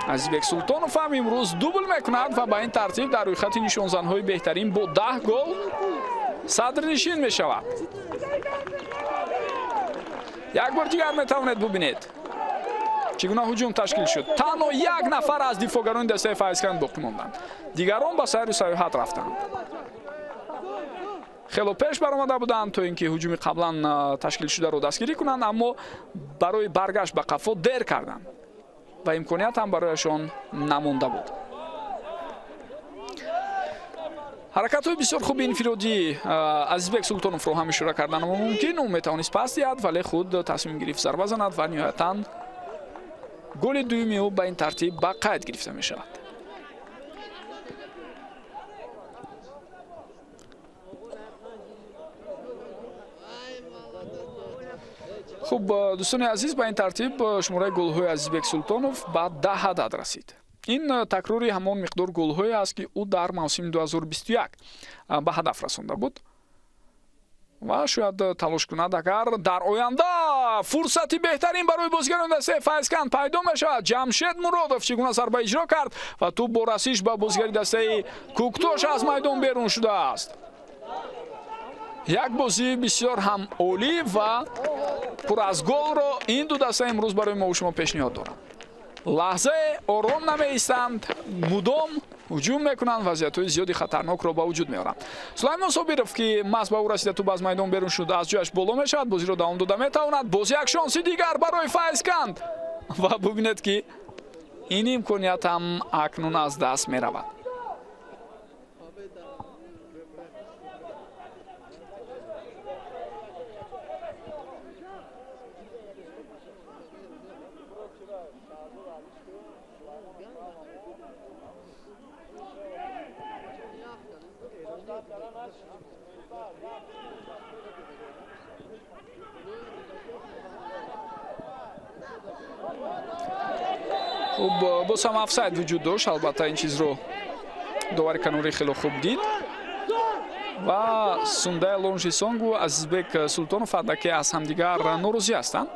Азизбек Султонов ҳам имрӯз дубл мекунад ва ба ин тартиб дар рӯйхати нишонзанҳои беҳтарин бо 10 гол садрнишин мешавад. Як бор дигар метавонед бубинед, чӣ гуна ҳуҷум ташкил шуд. Танҳо як нафар аз дифоъгарони дастаи Файзканд боқӣ монданд, дигарон ба сайру сайёҳат рафтанд. Хело пеш баромада буданд то ин ки ҳуҷуми қаблан ташкил шударо дастгирӣ кунанд, аммо барои баргашт ба қафо дер карданд ва имконият ҳам барояшон намонда буд. Ҳаракатҳои бисёр хуби инфиродӣ Азизбек Султоновро ҳам ишора кардан мумкин. Ӯ метавонист пас диҳад, вале худ тасмим гирифт зарба занад ва ниҳоятан голи дуюми ӯ ба ин тартиб ба қайд гирифта мешавад. Хуб, дӯстони азиз, ба ин тартиб шумораи голҳои Азизбек Султонов ба 10 адад расид. Ин такрори ҳамон миқдор голҳое аст, ки ӯ дар мавсими 2021 ба ҳадаф расонда буд ва шояд талош кунад, агар дар оянда фурсати беҳтарин барои бозигарони дастаи Файзканд пайдо мешавад. Ҷамшед Муродов чӣ гуна зарба иҷро кард ва тӯб бо расиш ба бозигари дастаи Куктош аз майдон берун шудааст. Як бозии бисёр ҳам олӣ ва пур аз голро ин ду даста имрӯз барои мо шумо пешниҳод доранд. Лаҳзае ором намеистанд, мудом ҳуҷум мекунанд, вазъиятҳои зиёди хатарнокро ба вуҷуд меоранд. Сулаймон Собиров, ки маҳз ба ӯ расида тӯб аз майдон берун шуд, аз ҷояш боло мешавад, бозиро давом дода метавонад. Боз як шонси дигар барои Файзканд ва бубинед, ки ин имконият ҳам акнун аз даст меравад. Хуб, боз ҳам офсайд вуҷуд дошт, албатта ин чизро довари канорӣ хеле хуб дид ва Сундай Лонжисонгу Азизбек Султонов андаке аз ҳамдигар норозӣ ҳастанд.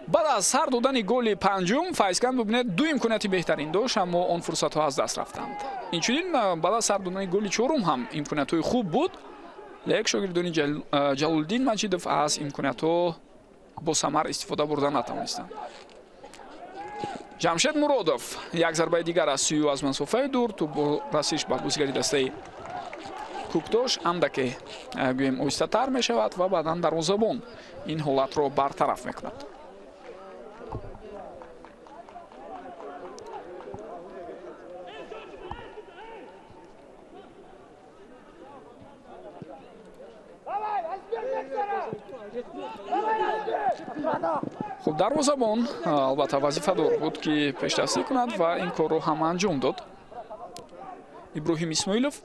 Баъд аз сар додани голи панҷум Файзканд бубинед ду имконияти беҳтарин дошт, аммо он фурсатҳо аз даст рафтанд. Инчунин баъд аз сар додани голи чорум ҳам имкониятҳои хуб буд, лек шогирдони Ҷалолиддин Маҷидов аз имкониятҳо бо самар истифода бурда натавонистанд. Ҷамшед Муродов як зарбаи дигар аз сӯю аз масофаи дур, тӯб бо расиш ба бозигари дастаи Куктош андаке гӯем оҳистатар мешавад ва баъдан дарвозабон ин ҳолатро бартараф мекунад. Хуб, дарвозабон албатта вазифадор буд, ки пешдастӣ кунад ва ин корро ҳам анҷом дод. Иброҳим Исмоилов.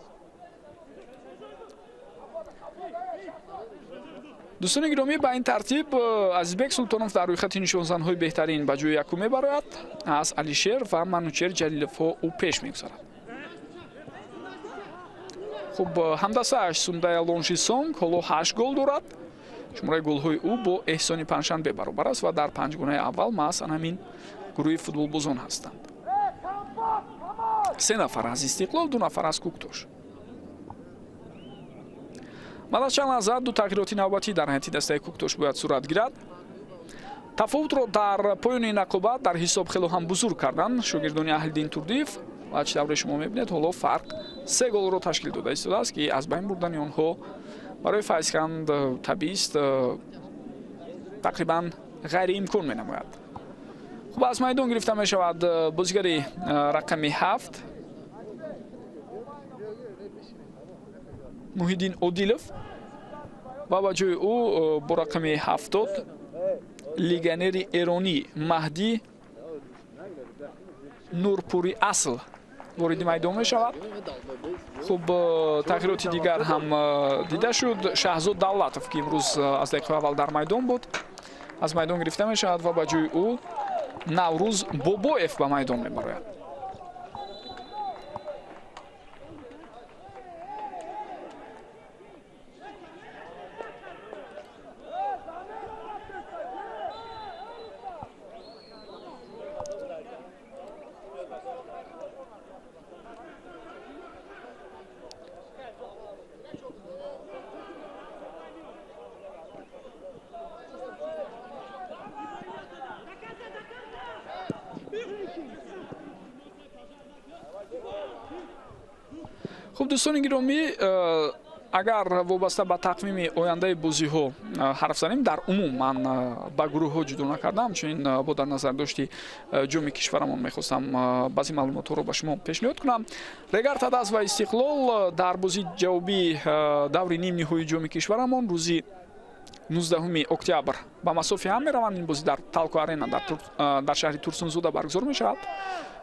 Дӯстони гиромӣ, ба ин тартиб Азизбек Султонов дар рӯйхати нишонзанҳои беҳтарин ба ҷои якум мебарояд. Аз Алишер ва Манучер Ҷалиловҳо ӯ пеш мегузарад. Хуб, ҳамдастааш Сундая Лонжисонг ҳоло 8 гол дорад. Шумораи голҳои ӯ бо Эҳсони Панҷшанбе баробар аст ва дар панҷгонаи аввал маҳз ан ҳамин гурӯҳи футболбозон ҳастанд. 3 нафар аз Истиқлол, 2 нафар аз Куктош. Баъд аз чанд лаҳза ду тағйироти навбатӣ дар ҳайати дастаи Куктош бояд сурат гирад. Тафовутро дар поёни рақобат дар ҳисоб хело ҳам бузург карданд шогирдони Аҳлиддин Турдиев ва чӣ тавре шумо мебинед, ҳоло фарқ 3 голро ташкил дода истодааст, ки аз байн бурдани онҳо барои Файзканд табиист тақрибан ғайриимкон менамояд. Хуб, аз майдон гирифта мешавад бозигари рақами 7 Муҳиддин Одилов ва ба ҷои ӯ бо рақами 70 легионери эронӣ Маҳдӣ Нурпури Асл вориди майдон мешавад. Хуб, тағйироти дигар ҳам дида шуд. Шаҳзод Давлатов, ки имрӯз аз дақиқаи аввал дар майдон буд, аз майдон гирифта мешавад ва ба ҷои ӯ Наврӯз Бобоев ба майдон мебарояд. Хуб, дӯстони гиромӣ, агар вобаста ба тақвими ояндаи бозиҳо ҳарф занем, дар умум ман ба гурӯҳҳо ҷудо накардам, чунин бо дар назар дошти ҷоми кишварамон мехостам баъзе маълумотҳоро ба шумо пешниҳод кунам. Регар Тадаз ва Истиқлол дар бозии ҷавобии даври нимниҳоии ҷоми кишварамон рӯзи 19 октябр ба масофи ҳам мераванд. Ин бозӣ дар Талко Арена дар шаҳри Турсунзода баргузор мешавад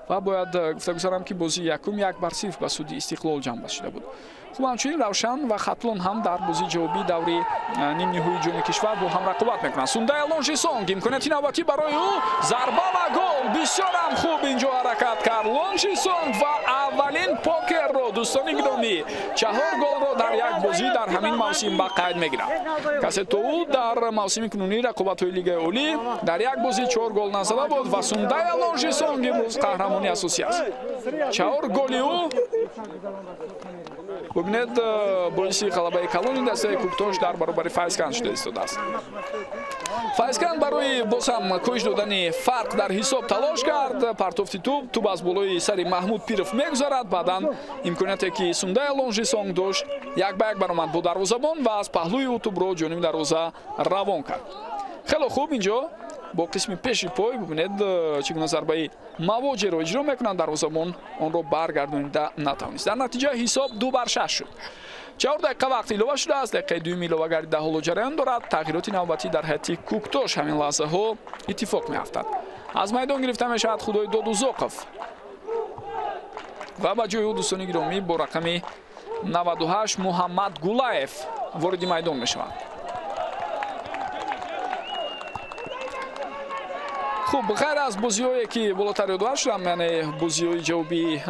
ва бояд гуфта гузарам, ки бозии якум 1-0 ба суди Истиқлол ҷамъбаст шуда буд. Хуб, ҳамчунин Равшан ва Хатлон ҳам дар бозии ҷавобии даври нимниҳоии ҷоми кишвар бо ҳам рақобат мекунанд. Сундая Лонжисонг, имконияти навбатӣ барои ӯ, зарба ва гол. Бисёр ҳам хуб инҷо ҳаракат кард Лонжисонг ва аввалин покерро, дӯстони гиромӣ, 4 голро дар як бозӣ дар ҳамин мавсим ба қайд мегирад. Касе то ӯ дар мавсими кунунии рақобатҳои Лигаи Олӣ дар як бозӣ 4 гол назада буд ва Сундая Лонжисонг имрӯз қаҳрамони асосӣ аст. 4 голи ӯ бубинед боиси ғалабаи калони дастаи Куктош дар баробари Файзканд шуда истодааст. Файзканд барои боз ҳам коҳиш додани фарқ дар ҳисоб талош кард. Партофти тӯб, тӯб аз болои сари Маҳмуд Пиров мегузарад. Баъдан имконияте ки Сундая Лонжисонг дошт, як ба як баромад бо дарвозабон ва аз паҳлӯи ӯ тӯбро ҷониби дарвоза равон кард. Хело хуб инҷо бо қисми пеши пой бубинед чӣ гуна зарбаи мавоҷеро иҷро мекунанд, дарвозабон онро баргардонида натавонист. Дар натиҷа ҳисоб 2-6 шуд. 4 дақиқа вақт илова шудааст. Дақиқаи дуюми иловагарида ҳоло ҷараён дорад. Тағйироти навбатӣ дар ҳайати Куктош ҳамин лаҳзаҳо иттифоқ меафтад. Аз майдон гирифта мешавад Худои Додузоқов ва ба ҷои ӯ, дӯстони гиромӣ, бо рақами 98 Муҳаммад Гулаев вориди майдон мешавад. Хуб, ғайр аз бозиҳое ки болотар ёдовар шудам, яъне бозиҳои ҷавобии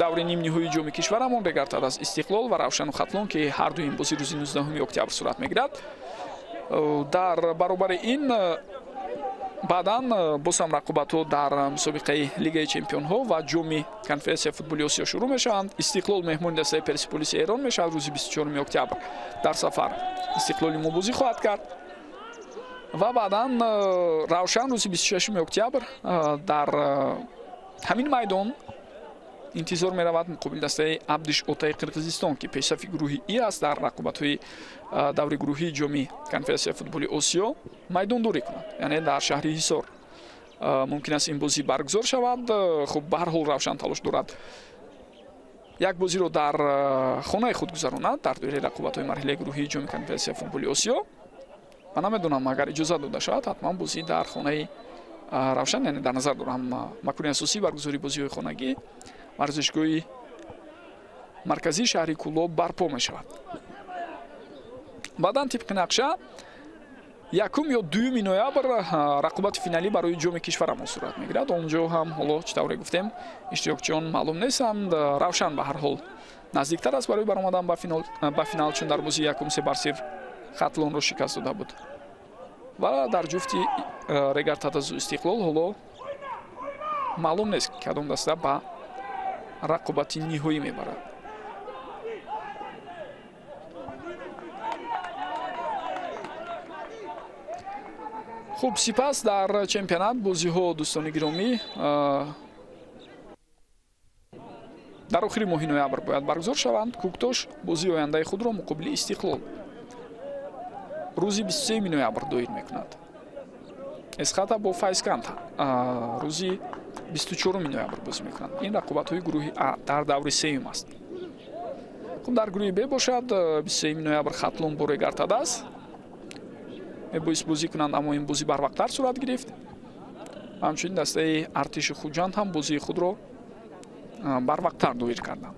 даври нимниҳоии ҷоми кишварамон бегардтар аз Истиқлол ва Равшану Хатлон, ки ҳар дуи ин бозӣ рӯзи 19 октябр сурат мегирад. Дар баробари ин баъдан боз ҳам рақобатҳо дар мусобиқаи Лигаи чемпионҳо ва ҷоми конференсияи футболи Осиё шурӯъ мешаванд. Истиқлол меҳмони дастаи Персиполиси Эрон мешавад рӯзи 24 октябр. Дар сафар Истиқлоли мо бозӣ хоҳад кард ва баъдан Равшан рӯзи 26 октябр дар ҳамин майдон интизор меравад муқобили дастаи Абдиш Отаи Қирғизистон, ки пешсафи гурӯҳи И аст дар рақобатҳои даври гурӯҳии ҷоми конференсияи футболи Осиё майдондорӣ кунад, яъне дар шаҳри Ҳисор мумкин аст ин бозӣ баргузор шавад. Хуб, ба ҳар ҳол Равшан талош дорад як бозиро дар хонаи худ гузаронад дар доираи рақобатҳои марҳилаи гурӯҳии ҷоми конференсияи футболи Осиё. Ман намедонам, агар иҷозат дода шавад, ҳатман бозӣ дар хонаи Равшан, яъне дар назар дорам макони асосии баргузории бозиҳои хонагӣ варзишгоҳи марказии шаҳри Кӯлоб барпо мешавад. Баъдан тибқи нақша 1 ё 2 ноябр рақобати финалӣ барои ҷоми кишварамон сурат мегирад. Он ҷо ҳам ҳоло чӣ тавре гуфтем иштирокчиён маълум нестанд. Равшан ба ҳар ҳол наздиктар аст барои баромадан ба финал, чун дар бозии якум 3-0 Хатлонро шикаст дода буд. Ва дар ҷуфти Регар-ТадАЗу Истиқлол ҳоло маълум нест, кадом даста ба рақобати ниҳоӣ мебарад. Хуб, сипас дар чемпионат бозиҳо, дӯстони гиромӣ, дар охири моҳи ноябр бояд баргузор шаванд. Кӯктош бозии ояндаи худро муқобили Истиқлол рӯзи 23 ноябр доир мекунад. Эсхата бо Файзканд рӯзи 24 ноябр бозӣ мекунанд. Ин рақобатҳои гурӯҳи А дар даври сеюм аст. Хуб, дар гурӯҳи Б бошад 23 ноябр Хатлон бо Регар-ТадАЗ мебоист бозӣ кунанд, аммо ин бозӣ барвақттар сурат гирифт. Ҳамчунин дастаи Артиши Хуҷанд ҳам бозии худро барвақттар доир карданд.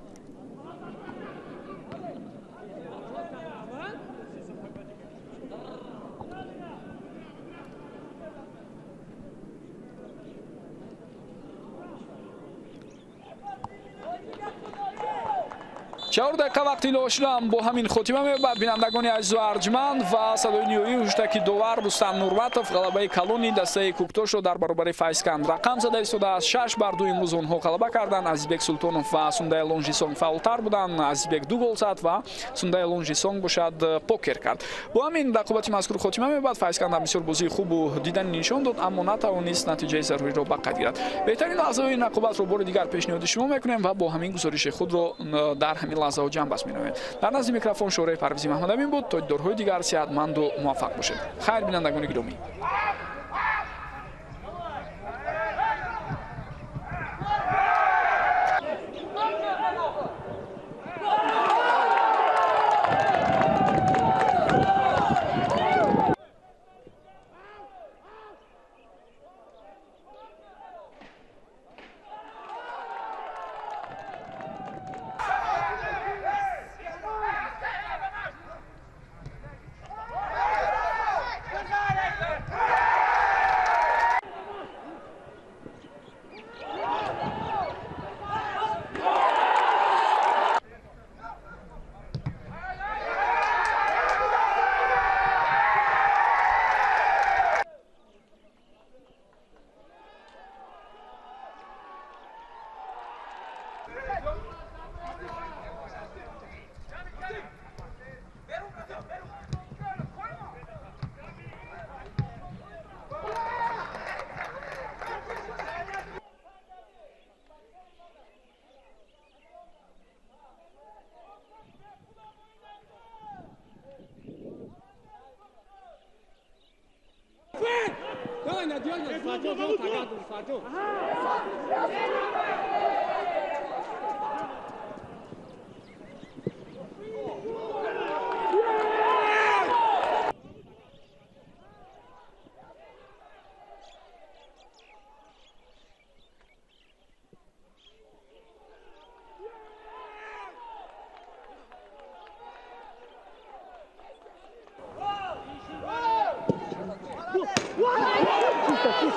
4 дақиқа вақти илова шудам бо ҳамин хотима меёбад. Бинандагони азизу арҷманд, ва садои ниҳоии ҳуштаки довар Рустам Нурватов ғалабаи калони дастаи Кӯктошро дар баробари Файзканд рақам зада истодааст. 6-2 имрӯз онҳо ғалаба карданд. Азизбек Султонов ва Сундай Лонжисонг фаъолтар буданд. Азизбек 2 гол зад ва Сундай Лонжисонг бошад покер кард. Бо ҳамин рақобати мазкур хотима меёбад. Файзканд ҳам бисёр бозии хубу дидани нишон дод, аммо натавонист натиҷаи заруриро ба қайд гирад. Беҳтарин лаҳзаҳои ин рақобатро бори дигар пешниҳоди шумо мекунем ва бо ҳамин гузориши худро дар ҳамин лаҳзаҳо ҷамъбаст менамоем. Дар назди микрофон Шӯраи Парвизи Маҳмадамин буд. То дидорҳои дигар сеҳатманду муваффақ бошед. Хайр, бинандагони гиромӣ.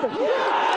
Пожалуйста.